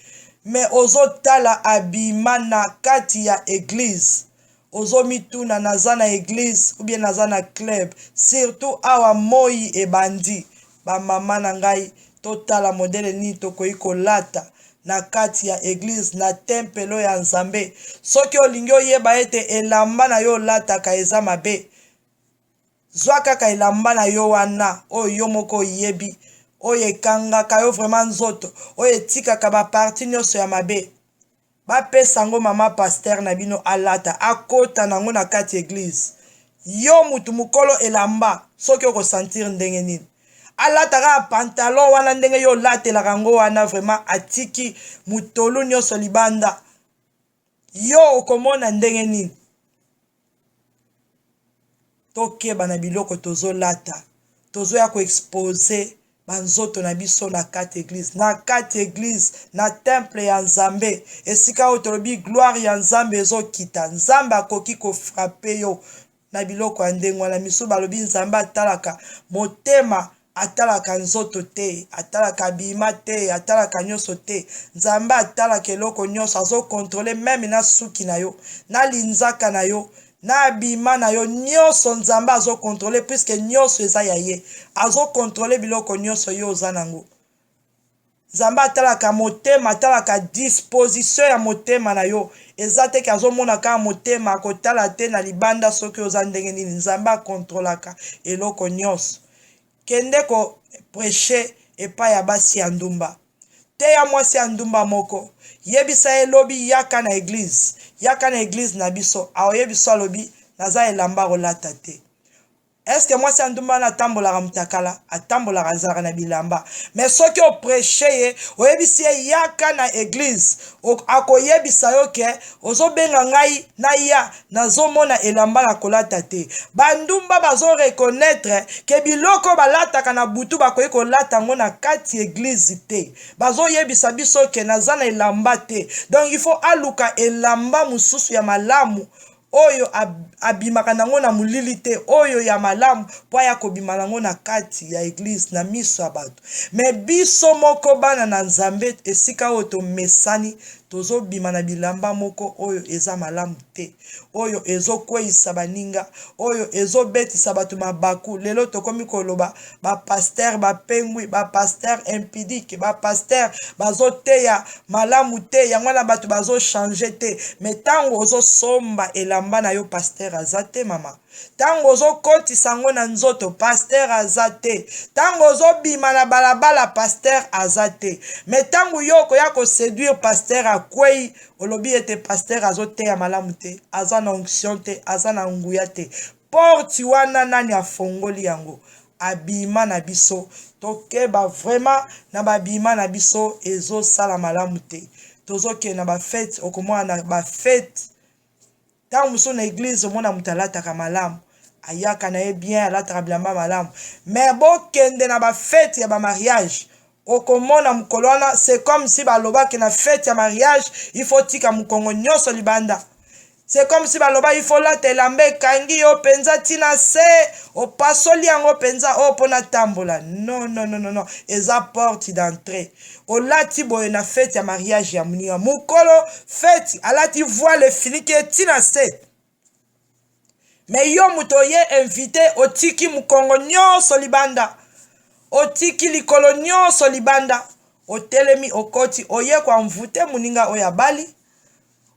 mais ozotala abima na kati ya eglise ozomituna naza na eglise ou bien naza na club surtout awa moyi ebandi ba mama na ngai totala modele nini tokoki kolata na kati ya eglise na tempelo ya Nzambe soki olingi oyeba ete elamba na yo olataka eza mabe zwa kaka elamba na yo wana oyo yo moko oyebi oyo ekangaka yo vraiment nzoto oyo etikaka ba partie nyonso ya mabe Bapesa yango maman pasteur na bino alata akota na ngo na kati eglise yo mutu mukolo elamba soki oko sentir ndenge nini alata kaka pantalon wana ndenge yo olatelaka yango wana vraiment atiki mutolu nioso libanda yo okomona ndenge nini Tokeba na biloko tozolata, tozoya ko expose ba nzoto na biso na kati eglise, na kati eglise, na temple ya Nzambe, esika oyo tolobi gloire ya Nzambe ezokita. Nzambe akoki ko frapper yo na biloko ya ndenge wana. Misusu balobi Nzambe atalaka motema Atalaka nzoto te, atalaka abima te, atalaka nyoso te. Nzambe atalaka eloko nyoso, azo controler meme na suki na yo, na linzaka na yo, na abima na yo, nyoso Nzambe azo controler puisque nyoso eza ya ye. Azo controler biloko nyoso yo oza nango. Nzambe atalaka motema, atalaka disposition ya motema na yo. Eza te ke azomona kaka motema, akotala te na libanda soki oza ndenge nini. Nzambe akontrolaka eloko nyonso. Kende ko precher epai ya basi ya ndumba. Teya mwasi ya ndumba moko. Yebisa ye lobi yaka na eglise. Yaka na eglise na biso. Akoyebisa yo alobi naza elamba kolata te. Est ce que mwasi ya ndumba wana atambolaka mutakala? Atambolaka azalaka na bilamba. Mais soki o precher ye, oyebisi ye yaka na eglise, akoyebisa yo ke ozobenga ngai naya, nazomona elamba na kolata te. Ba ndumba bazo reconnaitre ke biloko balataka na butu bakoki kolata yango na kati eglise te. Bazoyebisa biso ke naza na elamba te. Donc il faut aluka elamba mosusu ya malamu oyo abimaka nango na molili te, oyo ya malamu mpo aya kobima nango na kati ya eglise na miso ya bato. Me biso moko bana na Nzambe, esika oyo tomesani, tozobima na bilamba moko oyo eza malamu te, oyo ezokweisa baninga, oyo ezobetisa bato mabaku. Lelo tokomi koloba ba pasteur bapengwi, ba pasteur impudique, ba pasteur bazoteya malamu te, yango wana bato bazo changer te. Mais tango ozosomba elamba na yo pasteur aza te mama, tango ozokotisa yango na nzoto pasteur aza te, tango ozobima na balabala pasteur aza te. Mais tango yo okoya ko seduire pasteur akwei, olobi ete pasteur azoteya malamu te, aza na onction te, aza na nguya te. Porte wana nani afongoli yango? Abima na biso tokeba vraiment na babima na biso ezosala malamu te. Tozokende na ba fete, okomona na ba fete ntango mosusu na eglise omona moto alataka malamu, ayaka na ye bien, alataka bilamba malamu, mais bokende na ba fete ya ba mariage okomona mokolo wana c'est comme si balobaki na fete ya mariage il faut tika mokongo nyonso libanda. C'est comme si baloba il faut lata elamba ekangi yo penza tina se opasoli yango penza oyo mpo natambola. Non, non, non, non, non, eza porte d'entrée. Olati boye na fete ya mariage ya moninga, mokolo fete alati voile efiniki ye tina se, me yo moto oye invité otiki mokongo nyonso libanda, otiki likolo nyonso libanda, otelemi okoti oye koenvoute moninga oyo abali,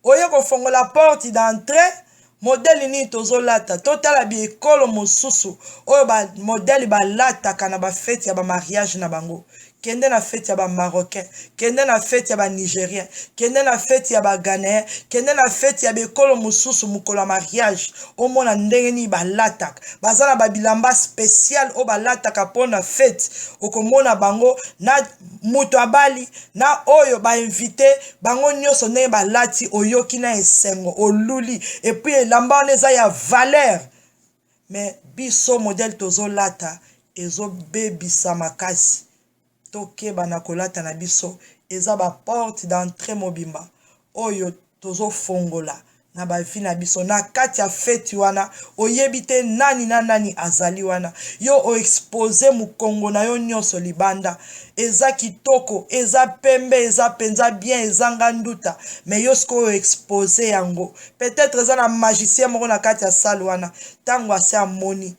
oye kofongola porte d'entrée. Modèle nini tozolata? Totala biekolo mosusu oyo ba modèle balataka na ba fete ya ba mariage na bango. Kende na fete ya ba marocain, kende na fete ya ba nigérien, kende na fete ya ba ghanéen, kende na fete ya bekolo mosusu mokolo ya mariage, omona ndenge nini balataka. Baza na ba bilamba spécial oyo balataka mpo na fete. Okomona bango na moto abali na oyo ba invité bango nyonso ndenge balati, oyoki na esengo, oluli, et puis elamba wana eza ya valeur. Mais biso modèle tozolata ezobebisa makasi. Tokeba na kolata na biso, Eza ba porte d'entree mobimba oyo tozofongola na ba vie na biso. Na kati ya feti wana oyebi te nani na nani azali wana. Yo o expose mokongo na yo nyonso libanda. Eza kitoko, eza pembe, eza penza bien, ezanga nduta. Mais yo sikoyo o expose yango. Peut-etre eza na magicien moko na kati ya salle wana. Tango asi amoni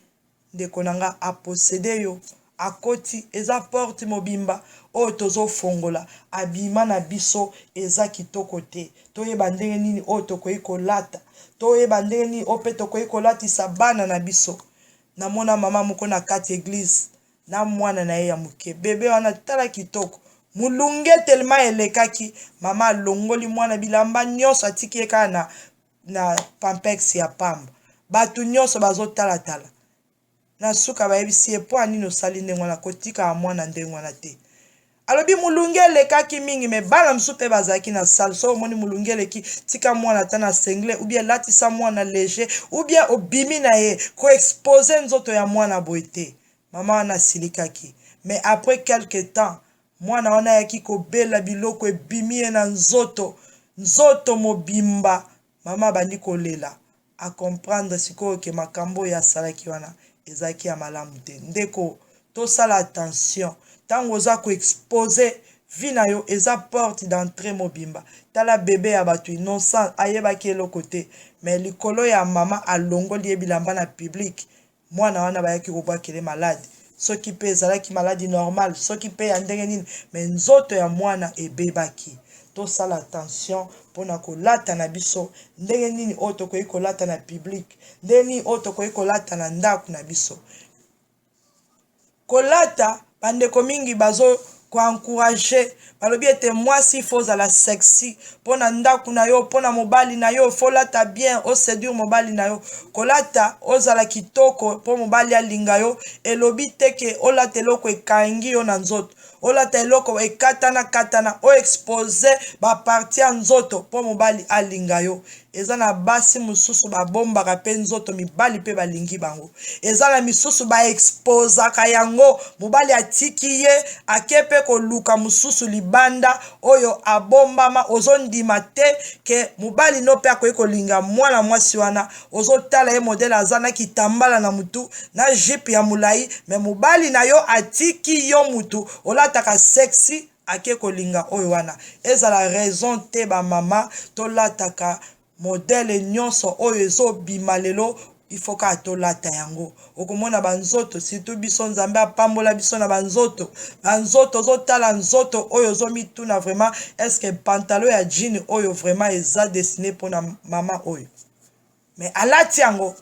ndeko na nga a possede yo, akoti, eza porte mobimba oyo tozo fongola abima na biso eza kitoko te. Toyeba ndenge nini oyo tokoki kolata, toyeba ndenge nini oyo pe tokoki kolatisa bana na biso. Namona mama moko na kati eglise na mwana na ye ya moke, bebe wana tala kitoko, molunge tellement elekaki, mama alongoli mwana bilamba nyonso atiki ye kaka na na pampex ya pamba. Batu nyonso bazo tala tala. Na suka bayebisi ye mpo ya nini osali ndenge wana, kotikaka mwana ndenge wana te. Alobi molunge elekaki mingi mais bana mosusu mpe bazalaki na salle. Soki omoni molunge eleki, tika mwana ata na singlet ou bien latisa mwana leger ou bien obimi na ye, ko exposer nzoto ya mwana boye te. Mama wana asilikaki mais après quelque temps Mwana wana ayaki kobela biloko ebimi ye na nzoto, nzoto mobimba. Mama abandi kolela, a comprendre sikoyo ke makambo oyo asalaki wana ezalaki ya malamu te. Ndeko, tosala attention tango oza ko exposer vie na yo, eza porte d'entree mobimba. Tala bebe ya batu innocent, ayebaki eloko te, mais likolo ya mama alongoli ye bilamba na public, Mwana wana bayaki kobwakele malade, soki pe ezalaki maladi normal, soki pe ya ndenge nini, mais nzoto ya mwana ebebaki. Tosala attention pona kolata na biso, ndenge nini oyo tokoki kolata na public, ndenge nini oyo tokoki kolata na ndaku na biso. Kolata, bandeko mingi bazo ko encourager, balobi ete mwasi il faut ozala sexy mpo na ndako na yo, mpo na mobali na yo, faut olata bien, o seduire mobali na yo. Kolata ozala kitoko mpo mobali alinga yo, elobi te ke olata eloko ekangi yo na nzoto, olata eloko ekatana katana, o exposer ba parties ya nzoto mpo mobali alinga yo. Eza na basi mosusu babombaka pe nzoto mibali pe balingi bango. Eza na misusu ba exposaka yango mobali atiki ye ake pe koluka mosusu libanda oyo abombama. Ozondima te ke mobali no pe akoki kolinga mwana mwasi wana, ozotala ye modele aza na kitambala na mutu na jupe ya molayi, mais mobali na yo atiki yo mutu olataka sexy ake kolinga oyo wana. Ezala raison te ba mama tolataka modele nyonso oyo ezo bima lelo, il faut kaka tolata yango. Okomona ba nzoto, surtout biso Nzambe apambola biso na ba nzoto, ba nzoto ozotala nzoto oyo ozomituna vraiment est ce que pantalon ya jean oyo vraiment eza dessine pona mama oyo, mais alati yango.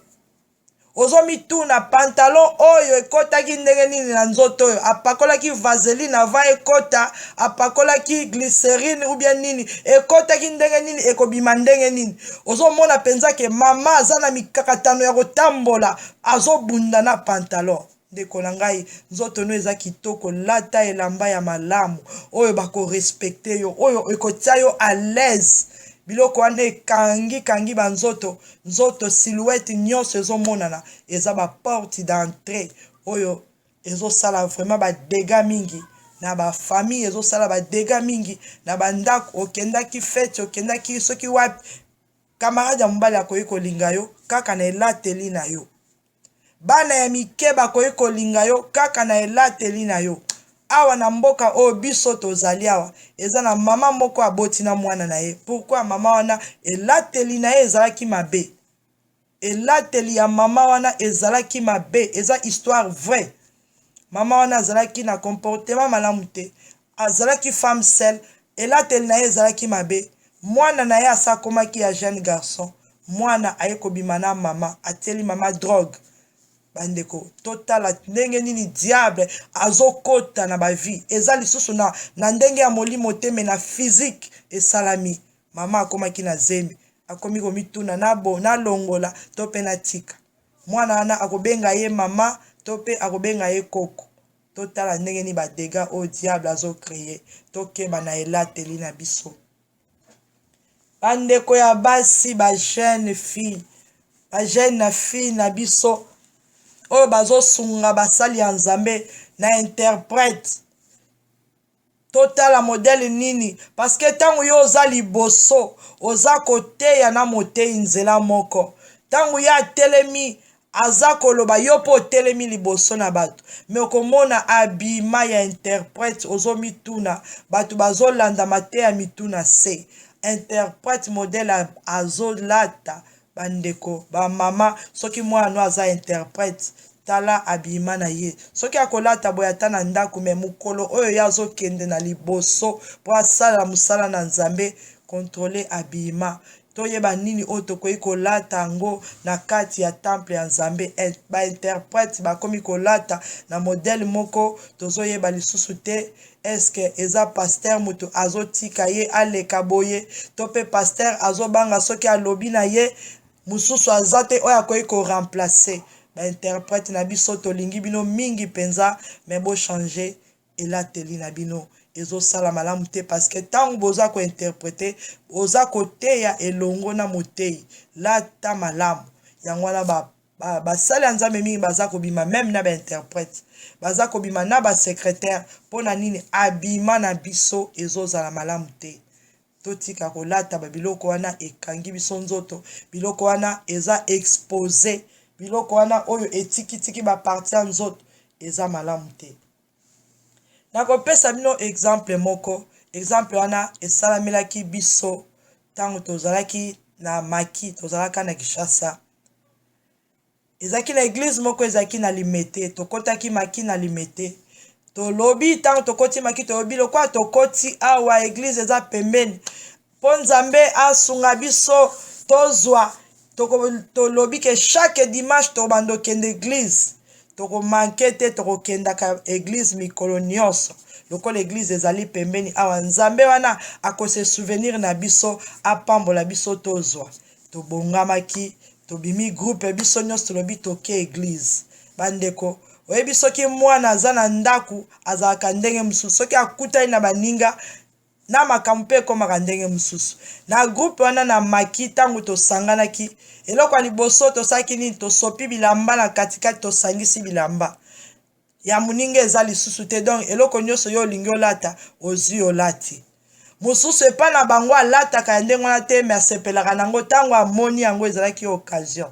Ozomituna pantalon oyo ekotaki ndenge nini na nzoto oyo, apakolaki vaseline avant ekota, apakolaki glycerine ou bien nini, ekotaki ndenge nini, ekobima ndenge nini. Ozomona penza ke mama aza na mikakatano ya kotambola, azobunda na pantalon. Ndeko na ngai, nzoto no eza kitoko, lata elamba ya malamu oyo bako respecter yo, oyo ekotia yo à l'aise. Biloko wana ekangi kangi ba nzoto, nzoto silhouette nyonso ezomonana, eza ba porte d'entree oyo ezosala vraiment ba dégâts mingi na ba famille, ezosala ba dégâts mingi na ba ndako. Okendaki fete, okendaki soki wapi, camarade ya mobali akoki kolinga yo kaka na elateli na yo. Bana ya mike bakoki kolinga yo kaka na elateli na yo. Awa na mboka oyo biso tozali awa, eza na mama moko aboti na mwana na ye. Pourquoi mama wana elateli na ye ezalaki mabe? Elateli ya mama wana ezalaki mabe, eza histoire vraie. Mama wana azalaki na comportement malamu te, azalaki femme seule, elateli na ye ezalaki mabe. Mwana na ye asi akomaki ya jeune garçon, mwana aye kobima na mama, atieli mama drogue. Bandeko, totala ndenge nini diable azokota na ba vie. Eza lisusu na, na ndenge ya molimo te, mais na physique esalami. Mama akomaki na zemi, akomi komituna na nalongola to pe natika. Mwana wana akobenga ye mama to pe akobenga ye koko. Totala ndenge nini ba degats oyo diable azo creer. Tokeba na elateli na biso. Bandeko ya basi, ba jeune fille, ba jeune fille na biso oyo bazosunga basali ya Nzambe na interprète. Totala modele nini, paske ntango yo oza liboso, oza koteya na moteyi nzela moko. Ntango ye atelemi aza koloba, yo mpe otelemi liboso na bato, me okomona abima ya interprète, ozomituna, bato bazolanda mateya mituna se interprète modele azolata. Bandeko bamama, soki mwana no aza interprète, tala abima na ye. Soki akolata boye ata na ndako, me mokolo oyo ye azokende na liboso mpo asala mosala na Nzambe, kontrole abima. Toyeba nini oyo tokoki kolata yango na kati ya temple ya Nzambe. Bainterprète bakomi kolata na modele moko tozoyeba lisusu te. Eske eza pasteur moto azotika ye aleka boye, to mpe pasteur azobanga soki alobi na ye mosusu aza te oyo akoki koremplace bainterprète na biso. Tolingi bino mingi mpenza, me bochange elateli na bino, ezosala malamu te, parceke ntango boza kointerprete, oza koteya elongo na moteyi, lata malamu. Yango wana basali ya Nzambe mingi baza kobima meme na bainterprète, baza kobima na basecrétaire. Mpo na nini abima na biso ezozala malamu te? Totika kolata babiloko wana ekangi biso nzoto, biloko wana eza expose, biloko wana oyo etikitiki baparti ya nzoto, eza malamu te. Nakopesa bino exemple moko. Exemple wana esalamelaki biso ntango tozalaki na maki, tozalaka na Kinshasa. Ezalaki na eglize moko ezalaki na Limete. Tokɔtaki maki na Limete. Tolobi ntango tokɔti maki, tolobi lokola tokɔti awa, eglize eza pembeni, mpo Nzambe asunga biso tozwa. Tolobi ke chaque dimanche tokobanda okende eglize, tokomanke te, tokokendaka eglize mikolo nyonso. Lokola eglize ezali pembeni awa, Nzambe wana akose souvenir na biso, apambola biso tozwa. Tobongamaki, tobimi groupe biso nyonso, tolobi toke eglize. Bandeko, oyebi soki mwana aza na ndako azalaka ndenge mosusu, soki akutani na baninga na makambo mpe ekomaka ndenge mosusu. Na groupe wana na maki, ntango tosanganaki, eloko ya liboso tosalaki nini? Tosopi bilamba na katikati, tosangisi bilamba ya moninga eza lisusu te. Donc eloko nyonso yo olingi olata, ozwi olati. Mosusu epai na bango alataka ya ndenge wana te, me asepelaka nango ntango amoni yango, ezalaki occasion.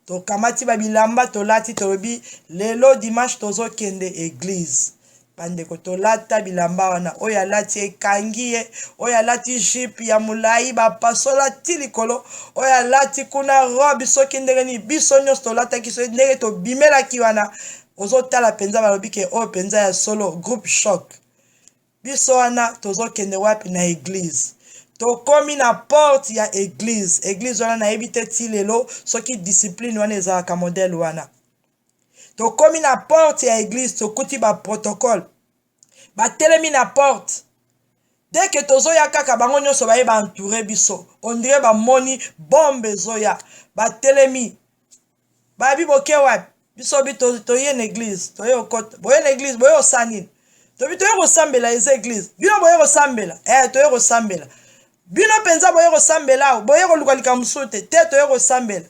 Tokamati babilamba tolati, tolobi lelo dimanche tozokende eglize. Bandeko, tolata bilamba wana, oyo alati ekangi ye, oyo alati jupe ya molai bapasola ti likolo, oyo alati kuna robe soki ndenge nini, biso nyonso tolataki soki ndenge tobimelaki wana. Ozotala mpenza, balobi ke oyo mpenza ya solo groupe choc. Biso wana tozokende wapi? Na eglize. Tokomi na porte ya eglize. Eglize wana nayebi te ti lelo soki discipline wana ezalaka modele wana. Tokomi na porte ya eglize, tokuti baprotocole batelemi na porte. Dès que tozoya kaka, bango nyonso baye baentoure biso, ondire bamoni bombe ezoya. Batelemi, bayebi boke wapi? Biso bi toye na eglize, toye okota. Boye na eglize, boye osala nini? Tobi toye kosambela, eza eglize. Bino boye kosambela? Toye kosambela. Bino mpenza boye kosambela awa, boye koluka likambo mosusu te? Te, toye kosambela.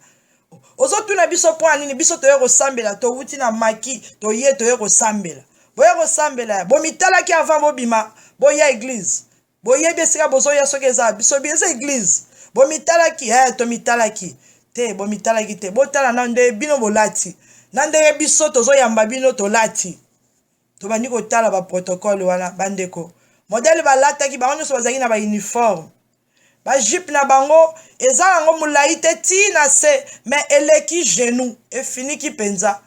Ozotuna biso mpo ya nini? Biso toye kosambela, towuti na maki, toye kosambela. Boye kosambela, bomitalaki avant bobima boya eglize? Boyebi esika bozoya soki eza? Biso bi eza eglize. Bomitalaki? Tomitalaki te. Bomitalaki te? Botala na ndenge bino bolati, na ndenge biso tozoyamba bino tolati. Tobandi kotala baprotocole wana, bandeko, modele balataki, bango nyonso bazalaki na bauniforme, bajupe na bango eza yango molai te ti na se, me eleki genou, efiniki mpenza,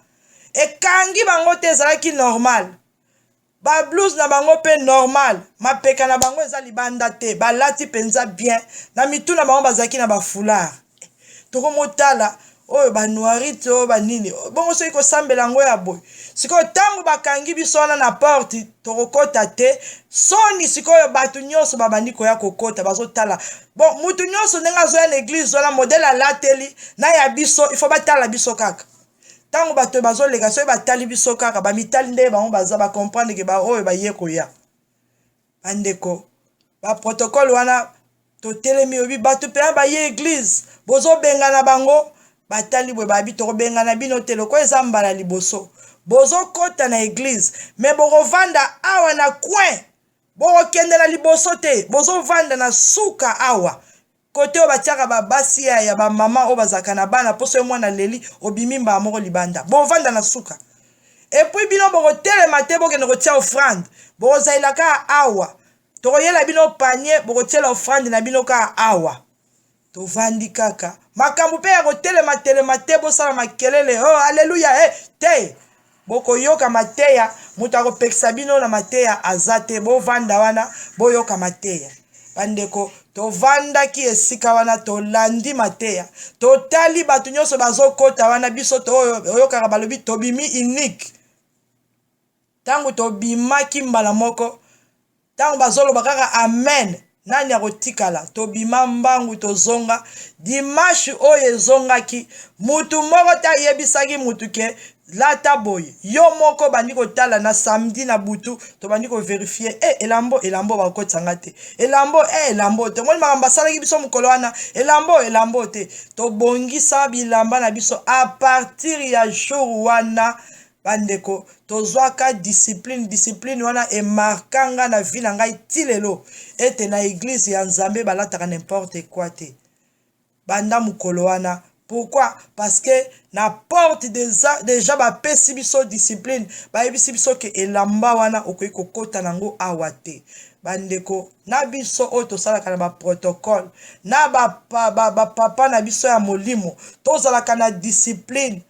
ekangi bango te, ezalaki normal. Bablouse na bango mpe normal, mapeka na bango eza libanda te, balati mpenza bien. Na mitu na bango bazalaki na bafoulard. Tokomotala oyo banoirite oyo banini bongo, soki kosambela yango ya boye. Sikoyo ntango bakangi biso wana na porte, tokokota te, soni. Sikoyo bato nyonso babandi koya kokota, bazotala. Bon, mutu nyonso ndenge azoya na eglize wana, modele alateli na ya biso, ifo batala biso kaka. Ntango bato bazoleka, soki batali biso kaka, bamitali ndenge bango baza, bacomprendre ke baoyo baye koya. Bandeko, baprotocole wana totelemi, oyebi bato mpenza baye eglize, bozobengana bango. Batali boye, babi tokobengana bino te, lokola eza mbala liboso bozokɔta na eglize, me bokovanda awa na coin. Bokokende na liboso te, bozovanda na suka awa. Kote oyo batiaka ba basi ya, ya ba mama oyo bazalaka na bana, mpo soki mwana aleli, obimi mbala moko libanda. Bovanda na suka. Et puis bino bokotelema te, bokende kotia offrande. Bokozalela kaka awa. Tokoyela bino panier, bokotiela offrande na bino kaka awa. Tovandi kaka. Makambo pe ya kotelema telema te, bosala makelele, oh alleluia, hey, te. Bokoyoka mateya, moto akopekisa bino na mateya aza te. Bovanda wana, boyoka mateya. Bandeko, tovandaki esika wana, tolandi mateya, totali bato nyonso bazokota wana, biso toyokaka balobi tobimi unique. Ntango tobimaki mbala moko, Ntango bazoloba kaka amen, nani akotikala? Tobima mbangu tozonga. Dimanche oyo ezongaki, mutu moko te ayebisaki mutu ke lata boye. Yo moko obandi kotala na samedi na butu, tobandi ko verifier, eh elambo, elambo bakotisa nga te. Elambo, eh elambo te. Omoni makambo basalaki biso mokolo wana, elambo, elambo te. Tobongisa bilamba na biso à partir ya jour wana. Bandeko, tozwaka discipline, discipline wana e marqua nga na vie na ngai ti lelo, ete na eglise ya Nzambe balataka n'importe quoi te. Banda mokolo wana. Pourquoi? Parce que na porte dejà bapesi biso discipline, bayebisi biso ke elamba wana okoki kokota nango awa te. Bandeko, na biso oyo tosalaka na ba protocole, na ba, ba, ba papa na biso ya molimo, tozalaka na discipline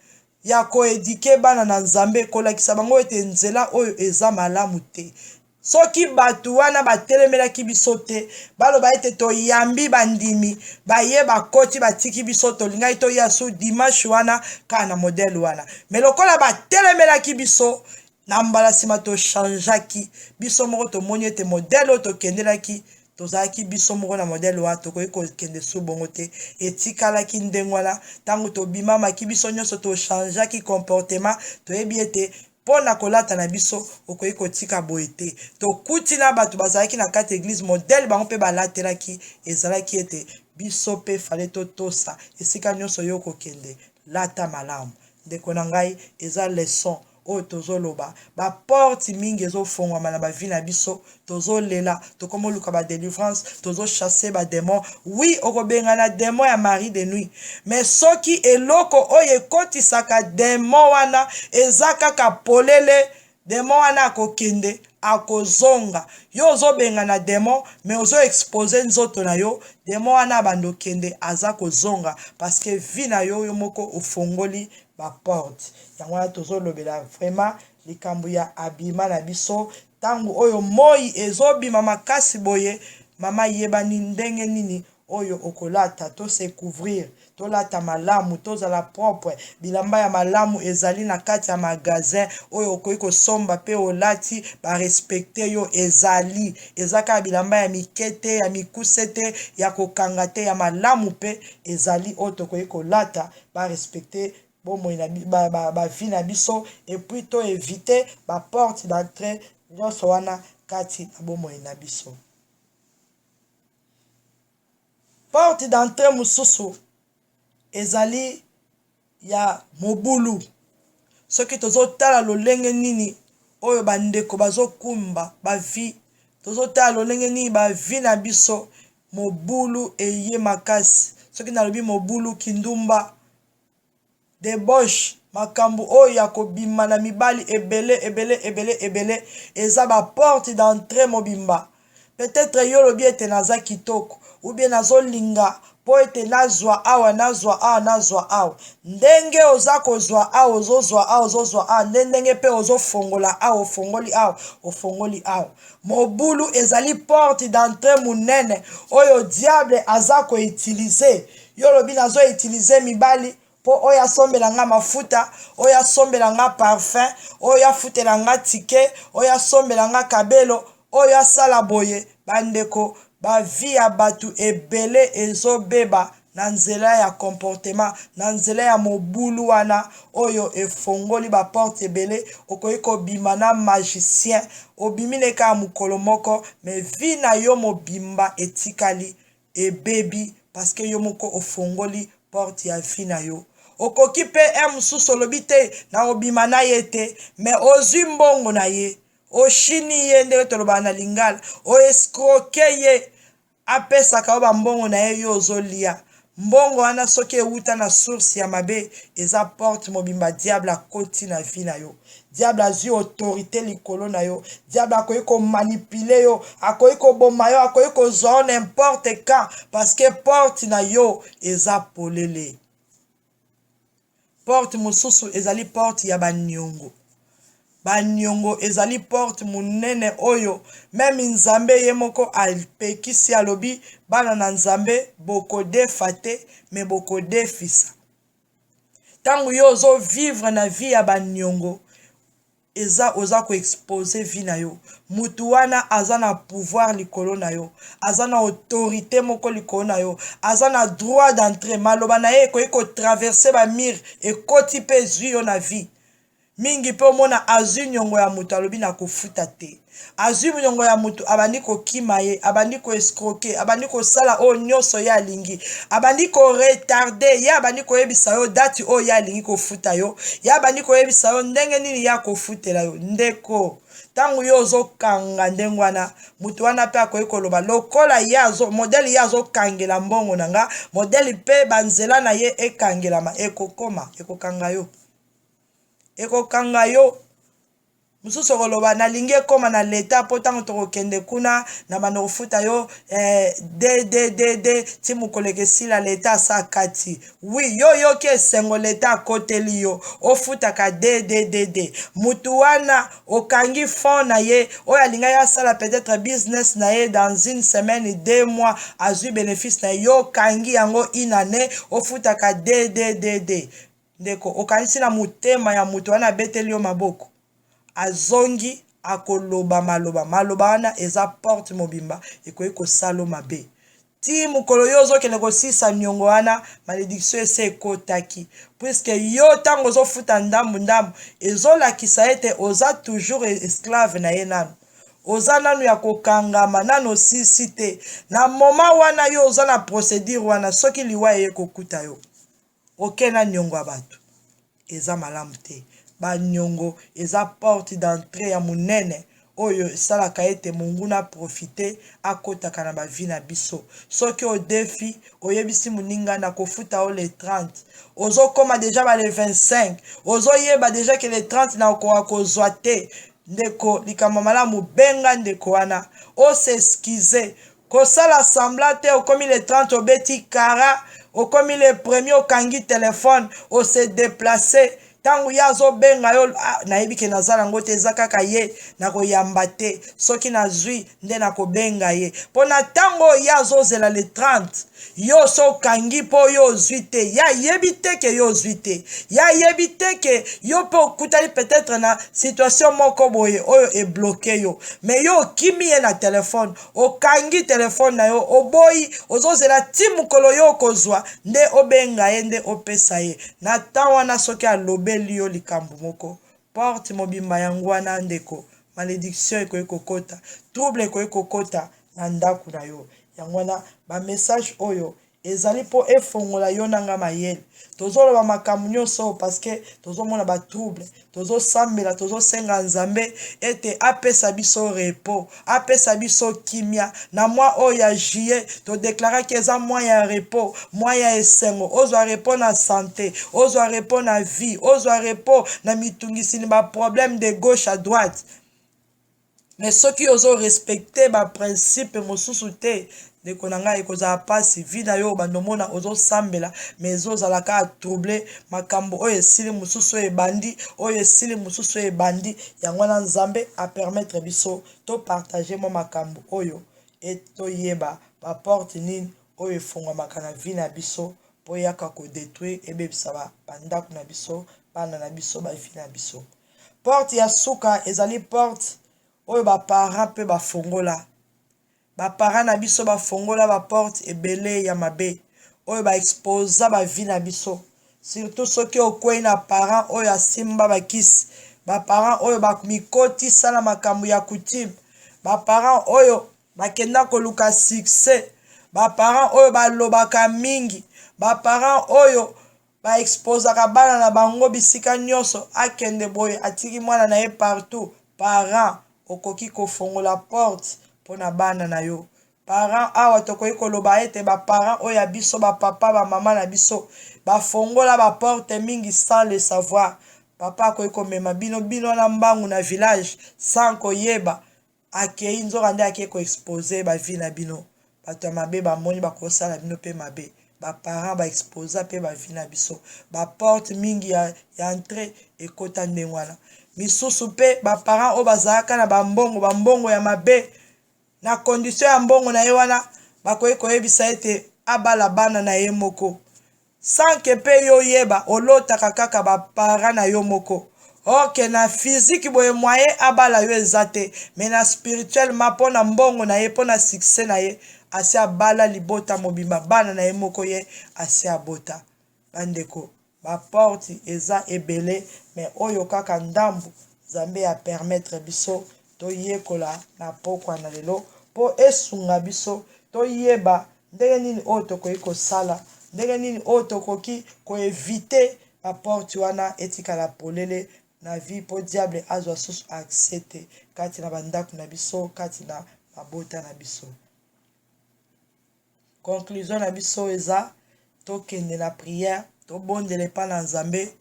ya ko eduquer bana na Nzambe, kolakisa bango ete nzela oyo eza malamu te. Soki batu wana batelemelaki biso te, baloba ete toyambi bandimi, baye bakoti batiki biso, tolingaki toya su dimanche wana kaka na modèle wana. Mais lokola batelemelaki biso, na mbala sima to changeaki. Biso moko tomoni ete modèle oyo tokendelaki, Tozalaki biso moko na modèle wana, tokoki kokende lisusu bongo te. Etikalaki ndenge wana. Tango tobimamaki, biso nionso to changeaki comportement. Toyebi ete mpo na kolata na biso, okoki kotika boye te. Tokuti na bato bazalaki na kati ya eglise, modèle bango mpe balatelaki ezalaki ete biso mpe fallait totosa. Esika nionso yo okokende, lata malamu. Ndeko na ngai, eza leçon oyo tozo loba ba porte mingi ezo fongwama na ba vie na biso tozo lela tokomi oluka ba delivrance tozo chasse ba demon oui okobengana demon ya mari de nuit mais soki eloko oyo ekotisaka demon wana eza kaka polele demon wana akokende akozonga yo ozobengana demon mais ozo expose nzoto na yo demon wana abanda okende aza kozonga parce que vie na yo yo moko ofongoli ba porte yango wana tozolobela vraiment likambo ya habillement na biso ntango oyo moi ezobima makasi boye mama yebani ndenge nini oyo okolata to se couvrir tolata malamu tozala propre bilamba ya malamu ezali na kati ya magasin oyo okoki kosomba mpe olati ba respecte yo ezali eza kaka bilamba ya mike te ya mikuse te ya kokanga te ya malamu mpe ezali oyo tokoki kolata ba respecter bomoi na ba, ba, ba vie na biso et puis to éviter ba porte d'entrée nyonso wana kati na bomoi na biso. Porte d'entrée mosusu ezali ya mobulu. Soki tozotala lolenge nini oyo bandeko bazokumba ba vie, tozotala lolenge nini ba vie na biso Mobulu eye makasi. Soki nalobi mobulu, kindumba, debauche, makambo oyo ya kobima na mibali ebele ebele ebele ebele eza ba porte d'entree mobimba. Peut-etre yo olobi ete naza kitoko ou bien nazolinga mpo ete nazwa awa nazwa awa nazwa awa. Ndenge oza kozwa awa ozozwa awa ozozwa awa nde ndenge mpe ozofongola awa ofongoli awa ofongoli awa. Mobulu ezali porte d'entree munene oyo diable aza ko utiliser. Yo olobi nazo utiliser mibali po oyo asombela nga mafuta, oyo asombela nga parfum, oyo afutela nga ticket, oyo asombela nga kabelo, oyo asala boye. Ba ndeko, ba vie ya batu ebele ezo beba na nzela ya comportement, na nzela ya mobulu wana oyo efongoli ba porte ebele. Okoki kobima na magicien, obimi ne kaka mokolo moko, mais vie na yo mobimba etikali ebebi parce que yo moko ofongoli porte ya vie na yo. Okoki pe heure mosusu olobi te nakobima na ye te, mais ozui mbongo na ye. Oshini ye ndenge tolobaka na lingala, oescroke ye, apesaka yo bambongo na ye, yo ozolia mbongo wana. Soki ewuta na source ya mabe, eza porte mobimba. Diable akoti na vie na yo, diable azwi autorité likolo na yo, diable akoki komanipuler yo, akoki koboma yo, akoki kozwa yo n'importe quand, parce que porte na yo eza polele. Porte mosusu ezali porte ya baniongo. Baniongo ezali porte monene oyo même Nzambe ye moko apekisi. Alobi: "Bana na Nzambe, bokodefa te, me bokodefisa." Ntango yo ozovivre na vie ya baniongo, eza oza koexposer vie na yo. Mutu wana aza na pouvoir likolo na yo, aza na autorité moko likolo na yo, aza na droit d'entrée. Maloba na ye ekoki kotraverser bamurs, ekoti mpe ezwi yo na vie mingi. Mpe omona azwi niongo ya moto, alobi na kofuta te. Azwi niongo ya moto, abandi kokima ye, abandi koescroquer, abandi kosala oyo nyonso ye alingi, abandi koretarder ye, abandi koyebisa yo date oyo ye alingi kofuta yo, ye abandi koyebisa yo ndenge nini ye akofutela yo. Ndeko, ntango yo ozokanga ndenge wana, moto wana mpe akoki koloba lokola ye modèle ye azokangela mbongo na nga, modèle mpe banzela na ye ekangelama, ekokoma ekokanga yo, ekokanga yo. Mosusu okoloba: "Nalingi ekóma na leta, mpo ntango tokokende kuna na bando kofuta yo ddddd ti mokolo ekesila, leta asa kati." Oui, yo yoki esengo, leta akoteli yo, ofutaka dddd. Mutu wana okangi fond na ye oyo alingaki asala peut-être business na ye dans une semaine, 2 mois, azwi bénéfice na ye, yo okangi yango une année, ofutaka dddd. Ndeko, okanisi na motema ya moto wana abeteli yo maboko, azongi akoloba maloba. Maloba wana eza porte mobimba, ekoki kosala mabe ti mokolo yo ozokende kosisa niongo wana. Malédiction ese ekotaki, puisque yo ntango ozofuta ndambu ndambu, ezolakisa ete oza toujours esclave na ye. Nanu oza nanu ya kokangama, nanu osisi te. Na moment wana yo oza na procédure wana, soki liwa eye kokuta yo, oke na niongo ya bato, eza malamu te. Baniongo eza porte d'entrée ya monene oyo esalaka ete monguna aprofiter, akɔtaka na bavie na biso. Soki odefi, oyebisi moninga na kofuta o le 30, ozokóma déjà ba le 25, ozoyeba déjà ke le 30 na okoka kozwa te. Ndeko, likambo malamu, benga ndeko wana, os'excuser. Kosala semblant te. Okomi le 30, obeti kara, okomi le premier, okangi telefone, ose déplacer. Ntango ye azobenga yo: "Ah, nayebi ke naza nango te, eza kaka ye, nakoyamba te. Soki nazwi nde nakobenga ye." Mpo na ntango oyo ye azozela le 30, yo so okangi mpo yo ozwi te, ye ayebi te ke yo ozwi te, ye ayebi te ke yo mpe okutani peut-être na situation moko boye oyo ebloquer yo. Mais yo okimi ye na telefone, okangi telefone na yo, oboyi, ozozela ti mokolo yo okozwa nde obenga ye, nde opesa ye. Na ntan wana, soki alobeli yo likambo moko, porte mobimba yango wana. Ndeko, malédiction ekoki kokota, trouble ekoki kokota na ndako na yo. Yango wana bamessage oyo ezali mpo efongola yo na nga mayele. Tozoloba makambo nyonso oyo parce que tozomona batrouble. Tozosambela, tozosenga Nzambe ete apesa biso repos, apesa biso kimia. Na mwa oyo ya juillet, todéclaraki eza mwa ya repos, mwa ya esengo. Ozwa repos na santé, ozwa repos na vie, ozwa repos na mitungisini, baproblème de gauche à droite. Mais soki ozorespecter baprincipe mosusu te, ndeko na ngai, ekozala mpasi. Vie na yo, obanda omona ozosambela, mais ezozala kaka trouble. Makambo oyo esili, mosusu oyo ebandi, oyo esili, mosusu oyo ebandi. Yango wana Nzambe apermettre biso topartager mwa makambo oyo, e toyeba baporte nini oyo efungwamaka na vie na biso mpo eyaka kodétruire, ebebisa bandako na biso, bana na biso, bavie na biso. Porte ya suka ezali porte oyo baparent mpe bafongola. Baparent na biso bafongola baporte ebele ya mabe oyo baexposa bavie na biso, surtout soki okwei na parent oyo asimba bakisi, baparent oyo bamikotisa na makambo ya coutume, baparent oyo bakenda koluka succès, baparent oyo balobaka mingi, baparent oyo baexposaka bana na bango bisika nyonso. Akende boye, atiki mwana na ye partout. Parent Okoki kofongola porte mpo na bana na yo. Parent awa tokoki koloba ete ba parents oyo ya biso, ba papa, ba mama na biso bafongola ba porte mingi sans le savoir. Papa akoki komema bino bino wana mbangu na village sans koyeba akei, nzoka nde akei ko exposer ba vie na bino. Bato ya mabe bamoni bakosala bino mpe mabe. Ba parents ba exposa mpe ba vie na biso. Ba porte mingi ya entrée ekota ndenge wana. Misusu mpe ba parents oyo bazalaka na ba mbongo, ba mbongo ya mabe, na condition ya mbongo na ye wana bakoki koyebisa ete abala bana na ye moko sans que mpe yo oyeba, olotaka kaka ba parents na yo moko. Or que na physique boye moyen abala yo eza te, mais na spirituellement mpo na mbongo na ye, mpo na succès na ye, asi abala libota mobimba, bana na ye moko ye asi abota. Bandeko, ba porte eza ebele, mais oyo kaka ndambu Nzambe a permettre biso toyekola na pokwa na lelo mpo esunga biso toyeba ndenge nini oyo tokoki kosala, ndenge nini oyo tokoki ko eviter ba porte wana etikala polele na vie mpo diable azwa susu accès te kati na bandako na biso, kati na mabota na biso. Conclusion na biso eza tokende na prière, tobondela epai na Nzambe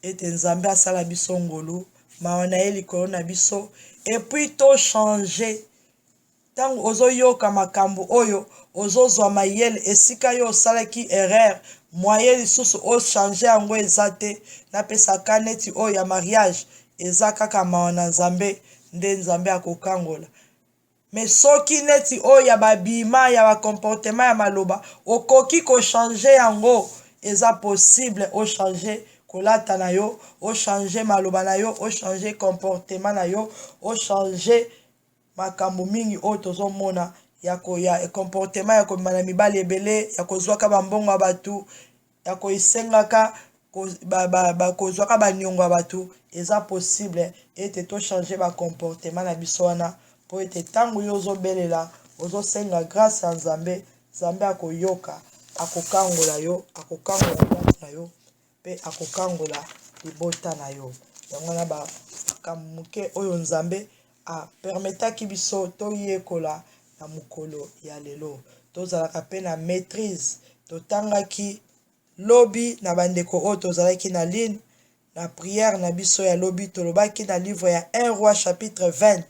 ete Nzambe asala biso ngolu, mawa na ye likolo na biso, et puis to changer. Ntango ozoyoka makambo oyo, ozozwa mayele esika yo osalaki erreur, moyen lisusu ochange yango eza te. Napesaka neti oyo ya mariage, eza kaka mawa na Nzambe nde Nzambe akokangola. Mais soki neti oyo ya babima ya bacomportement ya maloba, okoki kochange yango, eza possible ochange kolata na yo, ochange maloba na yo, ochange comportement na yo, ochange makambo mingi oyo tozomona ya comportement ya kobima na mibali ebele, ya kozwaka bambongo ya bato, ya koesengaka kozwaka baniongo ya bato. Eza possible ete tochange bacomportement na biso wana, mpo ete ntango yo ozobelela, ozosenga grâce ya Nzambe, Nzambe akoyoka, akokangola yo, akokangola ndako na yo mpe akokangola libota na yo. Yango wana makambo moke oyo Nzambe apermetaki biso toyekola na mokolo ya lelo. Tozalaka mpe na maîtrise. Totangaki lobi na bandeko oyo tozalaki na ligne na prière na biso ya lobi, tolobaki na livre ya 1 Roi chapitre 20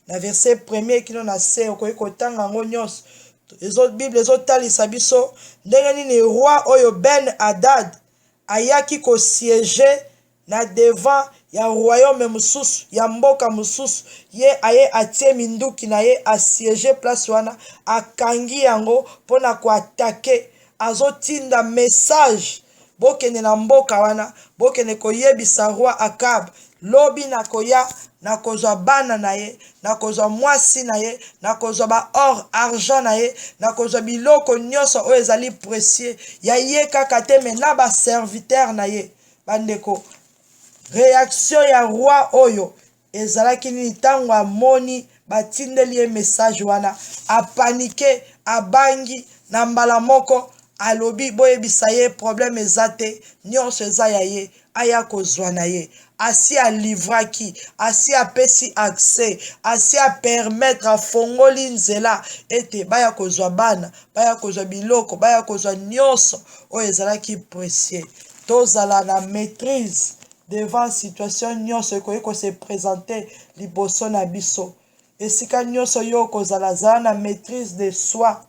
na verset premier kino na se. Okoki kotanga yango nyonso. Bible ezotalisa biso ndenge nini roi oyo Ben Hadad ayaki kosiéger na devant ya royaume mosusu, ya mboka mosusu. Ye aye, atie minduki na ye, asiéger place wana, akangi yango mpona koattaquer. Azotinda message: "Bokende na mboka wana, bokende koyebisa roi Akab, lobi nakoya, nakozwa bana na ye, nakozwa mwasi na ye, nakozwa ba or, argent na ye, nakozwa biloko nyonso oyo ezali précieux ya ye kaka te, mais na baserviteur na ye." Bandeko, réaction ya roi oyo ezalaki nini ntango amoni batindeli ye message wana? Apaniquer, abangi na mbala moko. Alobi: "Boyebisa ye, problème eza te, nyonso eza ya ye, aya kozwa na ye." Asi alivraki, asi apesi accès, asi apermettre, afongoli nzela ete baya kozwa bana, baya kozwa biloko, baya kozwa nyonso oyo ezalaki précieux. Tozala na maîtrise devant situation nyonso ekoki kose présenter liboso na biso. Esika nyonso yo kozala, zala na maîtrise de soi.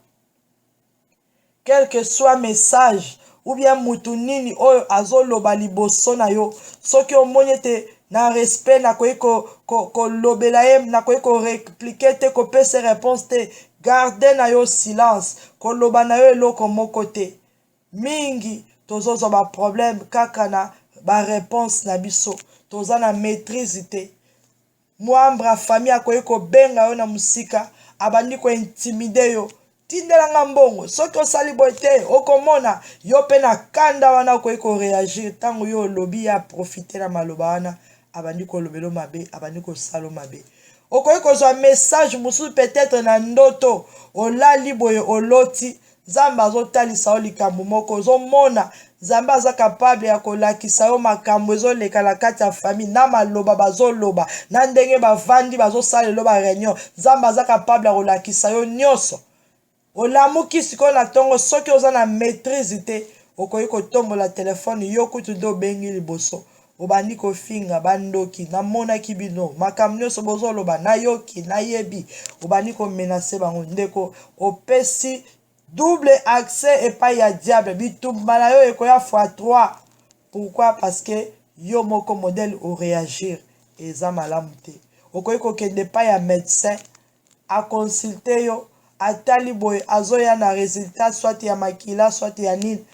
Quel que soit message ou bien mutu nini oyo azoloba liboso na yo, soki omoni ete na respect nakoki kolobela ye, nakoki korépliquer te, kopesa réponse te, garde na yo silence, koloba na yo eloko moko te. Mingi tozozwa baproblème kaka na baréponse na biso, toza na maîtrise te. Membre ya famille akoki kobenga yo na mosika, abandi kointimider yo: "Tindelanga mbongo, soki osali boye te, okomona yo." Mpe na kanda wana okoki koréagir. Ntango yo olobi, ye aprofiter na maloba wana, abandi kolobela mabe, abandi kosala mabe. Okoki kozwa message mosusu peut-être na ndoto, olali boye, oloti. Nzambe azotalisa yo likambo moko, ozomona Nzambe aza capable ya kolakisa yo makambo ezoleka na kati ya famille, na maloba bazoloba, na ndenge bavandi bazosala lelo ba reunion. Nzambe aza capable ya kolakisa yo nyonso. Olamuki sikoyo na ntongo, soki oza na maîtrise te, okoki kotombola telefone, yo kutu nde obengi liboso, obandi kofinga bandoki, namonaki bino makambo nyonso bozoloba, nayoki, nayebi, obandi komenacer bango. Ndeko, opesi double accès epai ya diable, bitumba na yo ekoya fois 3. Pourquoi? Parce que yo moko modèle oréagir eza malamu te. Okoki kokende epai ya médecin, aconsulter yo, atali boye, azoya na résultat soit ya makila, soit ya nini.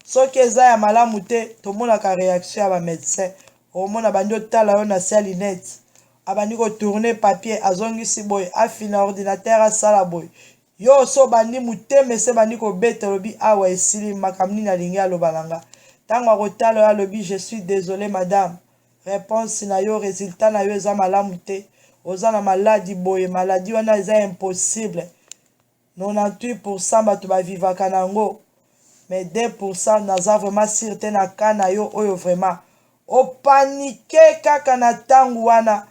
Soki eza ya malamu te, tomonaka réaction ya bamédecin. Omona bandi otala yo na se ya lunette, abandi kotourner papier, azongisi boye, afina ordinateur, asala boye. Yo so obandi motema ese bandi kobeta, olobi awa esili, makambo nini alingi aloba na nga? Ntango akotala yo, alobi: "Je suis désolé, madame, réponse na yo, résultat na yo eza malamu te. Oza na maladi boye, maladi wana eza impossible. 98 % bato bavivaka na yango, mais 2 %, naza vraiment sûr te na ka na yo oyo." Vraiment opaniquer kaka na ntango wana.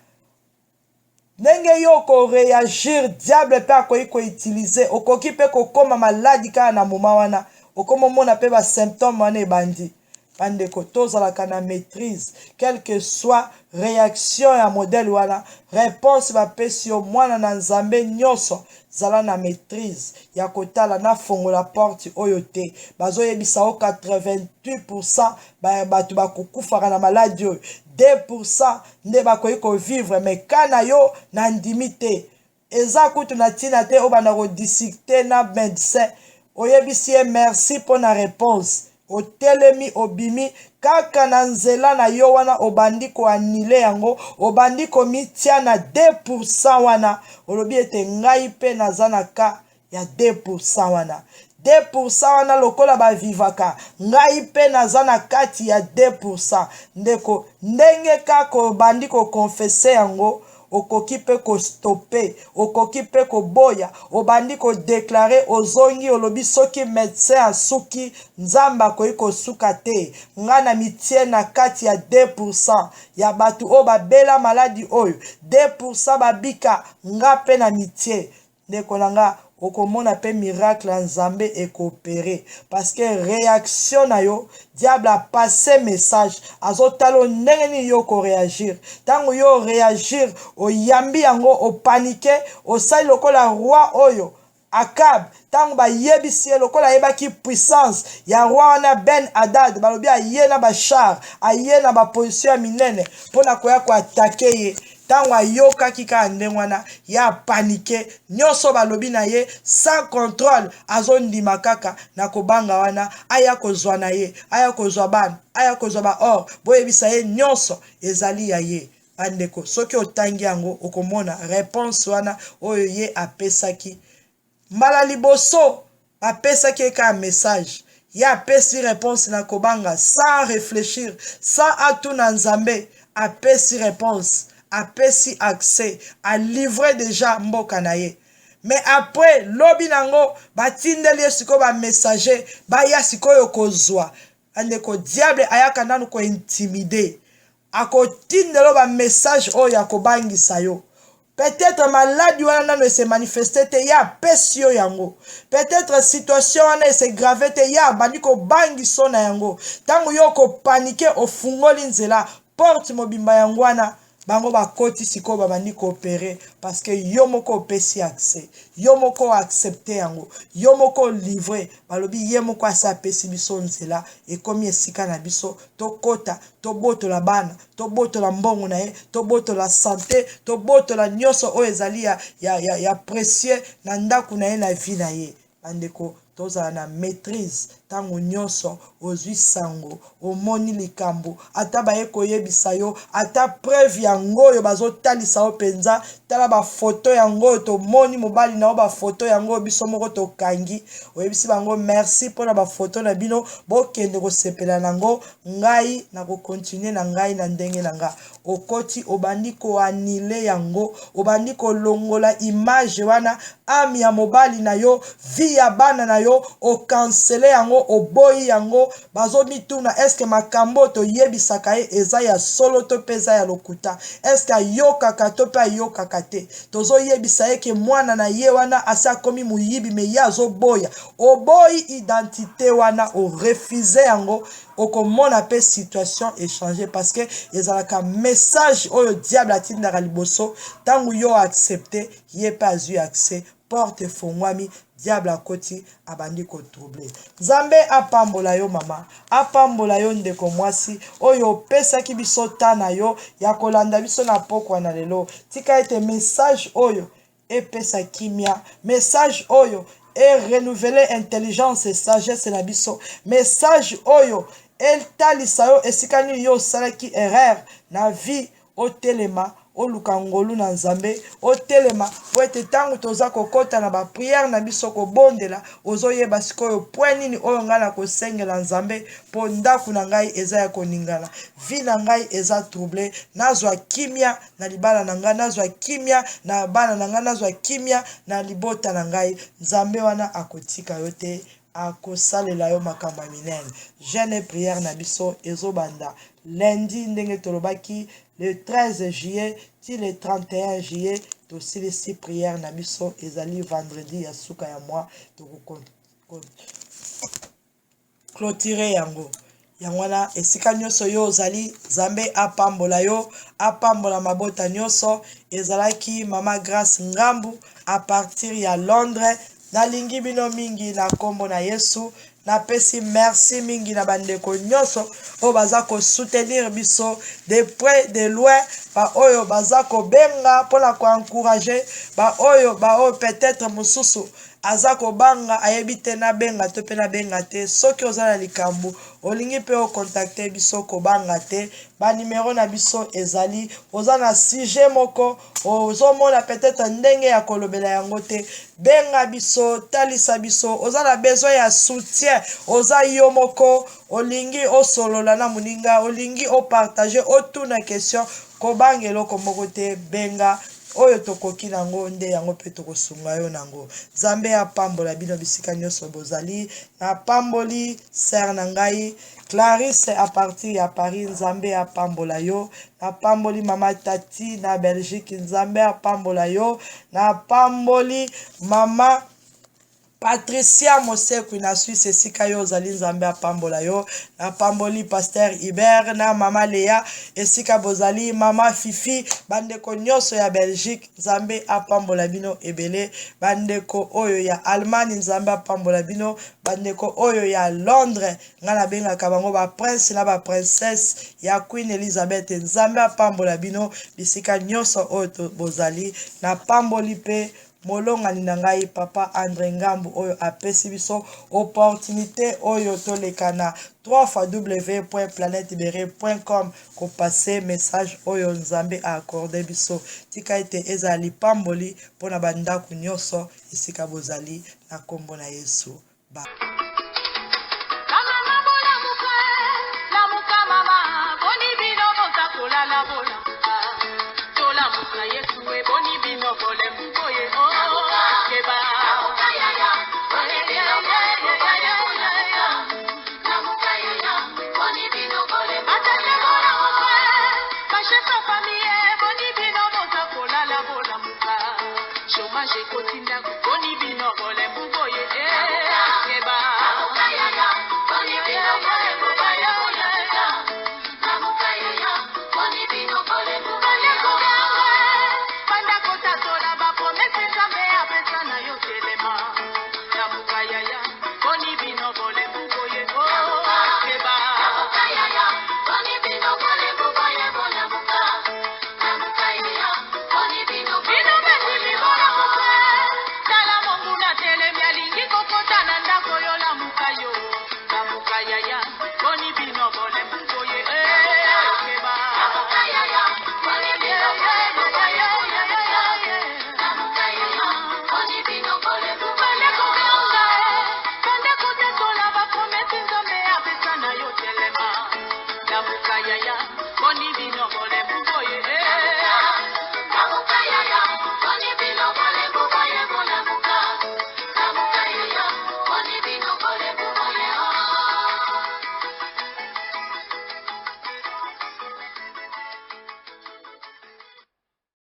Ndenge yo okoréagir, diable mpe akoki koutiliser. Okoki mpe kokóma maladi kaka na moma wana, okomomona mpe basymptôme wana ebandi. Bandeko, tozalaka na maîtrise, quelle que soit réaction ya modèle wana, réponse bapesi yo. Mwana na Nzambe nyonso, zala na maîtrise ya kotala nafongola porte oyo te. Bazoyebisa yo 88 % bato bakokufaka na maladi oyo, 2 % nde bakoki kovivre, mais ka na yo nandimi te. Eza kutu na ntina te obanda kodiscuter na médecin. Oyebisi ye merci mpo na réponse, otelemi, obimi kaka na nzela na yo wana, obandi koannuler yango, obandi komitia na 2 % wana. Olobi ete ngai mpe naza na ka ya 2 % wana. 2 % wana, lokola bavivaka, ngai mpe naza na kati ya 2 %. Ndeko, ndenge kaka obandi koconfesser yango, okoki mpe kostopper, okoki mpe koboya. Obandi kodéclarer, ozongi, olobi soki médecin asuki, Nzambe akoki kosuka te. Ngai na mitie na kati ya 2 % ya bato oyo babela maladi oyo, 2 % babika, nga mpe na mitie. Ndeko na nga, okomona mpe miracle ya Nzambe ekoopérer, parce que réaction na yo, diable apasse message, azotala ndenge nini yo koréagir. Ntango yo réagir, oyambi yango, opaniquer, osali lokola roi oyo Akab. Ntango bayebisi ye, lokola ayebaki puissance ya roi wana Ben Adad, balobi aye na bachar, aye na baposition ya minene mpona koya koattaquer ye. Ntango ayokaki kaka ndenge wana, ye apaniquer, nyonso balobi na ye sans contrôle, azondima kaka na kobanga wana, aya kozwa na ye, aya kozwa bana, aya kozwa baor, boyebisa ye nyonso ezali ya ye. Bandeko, soki otangi yango, okomona réponse wana oyo ye apesaki. Mbala liboso bapesaki ye kaka message, ye apesi réponse na kobanga, sans réfléchir, sans atuna Nzambe. Apesi réponse, apesi accès, alivrer déjà mboka na ye. Mais après, lobi nango batindeli ye sikoyo bamessager, baya sikoyo kozwa. Bandeko, diable ayaka nanu kointimider, akotindela yo bamessage oyo akobangisa yo. Peut-être maladi wana nano ese manifester te, ye apesi yo yango. Peut-être situation wana ese aggraver te, ye abandi kobangisa na yango. Ntango yo kopaniquer, ofungoli nzela, porte mobimba yango wana, bango bakoti sikoyo, babandi koopérer, parce que yo moko opesi accès, yo moko oaccepter yango, yo moko olivrer. Balobi ye moko asi apesi biso nzela, ekomi esika na biso tokɔta, tobotola bana, tobotola mbongo na ye, tobotola santé, tobotola nyonso oyo ezali ya précieux na ndako na ye, na vie na ye. Bandeko, tozala na maîtrise ntango nyonso. Ozwi sango, omoni likambo, ata baye koyebisa yo, ata preuve yango oyo bazotalisa yo mpenza, tala bafoto yango oyo tomoni mobali na yo, bafoto yango oyo biso moko tokangi. Oyebisi bango merci mpona bafoto na bino, bokende kosepela nango, ngai nakocontinuer na ngai na ndenge na nga. Okoti, obandi koannuler yango, obandi kolongola image wana, âme ya mobali na yo, vie ya bana na yo. yo, ocancele yango, oboyi yango. Bazomituna eske makambo oyo toyebisaka ye eza ya solo to mpe eza ya lokuta, eske ayokaka to mpe ayokaka te. Tozoyebisa ye ke mwana na ye wana asi akomi moyibi, me ye azoboya. Oboyi identité wana, orefuse yango, okomona mpe situation echange, parce que ezalaka message oyo diable atindaka liboso. Ntango yo accepte, ye mpe azwi accès, porte efongwami, diable akoti, abandi kotroubler. Nzambe apambola yo mama, apambola yo ndeko mwasi oyo opesaki biso ta na yo ya kolanda biso na pokwa na lelo. Tika ete message oyo epesa kimia, message oyo erenouveler intelligence et sagesse na biso, message oyo etalisa yo esika nini yo osalaki erreur na vie, otelema, oluka ngolu na Nzambe, otelema, po ete ntango toza kokɔta na baprière na biso, kobondela, ozoyeba sikoyo point nini oyo ngai na kosengela Nzambe mpo ndako na ngai eza ya koningana, vie na ngai eza trouble, nazwa kimia na libala na ngai, nazwa kimia na bana na ngai, nazwa kimia na libota na ngai. Nzambe wana akotika yo te, akosalela yo makambo ya minene. Jeûne prière na biso ezobanda lundi, ndenge tolobaki, le 13 juillet ti le 31 juillet. Tosilisi prière na biso, ezali vendredi ya suka ya mois, tokoclôturer yango. Yango wana, esika nyonso yo ozali, Nzambe apambola yo, apambola mabota nyonso. Ezalaki Mama Grace Ngambu à partir ya Londres. Nalingi bino mingi na nkombo na Yesu. Napesi merci mingi na bandeko nyonso oyo baza kosoutenir biso de près, de loin, baoyo baza kobenga mpona koencourager, baoyo peut-être mosusu aza kobanga, ayebi te nabenga to mpe nabenga te. Soki oza na likambo, olingi mpe ocontacter biso, kobanga te, banimero na biso ezali. Oza na sujet moko, ozomona peut-être ndenge ya kolobela yango te, benga biso, talisa biso. Oza na besoin ya soutien, oza yo moko, olingi osolola na moninga, olingi opartager, otuna question, kobanga eloko moko te, benga. Oyo tokoki nango nde yango mpe tokosunga yo nango. Nzambe apambola bino bisika nyonso bozali. Napamboli sœur na ngai Clarisse à partir ya Paris, Nzambe apambola yo. Napamboli mama Tati na Belgique, Nzambe apambola yo. Napamboli mama Patricia Mosekwi na Suisse, esika yo ozali, Nzambe apambola yo. Napamboli pasteur Hubert na mama Lea esika bozali, mama Fifi, bandeko nyonso ya Belgique, Nzambe apambola bino ebele. Bandeko oyo ya Allemagne, Nzambe apambola bino. Bandeko oyo ya Londres, ngai nabengaka bango baprince na baprincesse ya Queen Elizabeth, Nzambe apambola bino bisika nyonso oyo bozali. Napamboli mpe molongani na ngai, papa André Ngambu, oyo apesi biso opportunité oyo toleka na 3 www.planetebere.com kopasser message oyo Nzambe aaccordé biso. Tika ete ezala lipamboli mpona bandako nyonso esika bozali, na nkombo na Yesu ba. Mama bolamuka, lamuka mama, boni bino boza kolala, bolamuka, tolamuka Yesu e, boni bino bolembu boye o keba. Lamuka yaya, boni bino bolembu boye, bolamuka. Lamuka yaya, boni bino bolembu. Atata bolamuka, bachef ya famille, boni bino boza kolala, bolamuka, chômage ekoti ndako.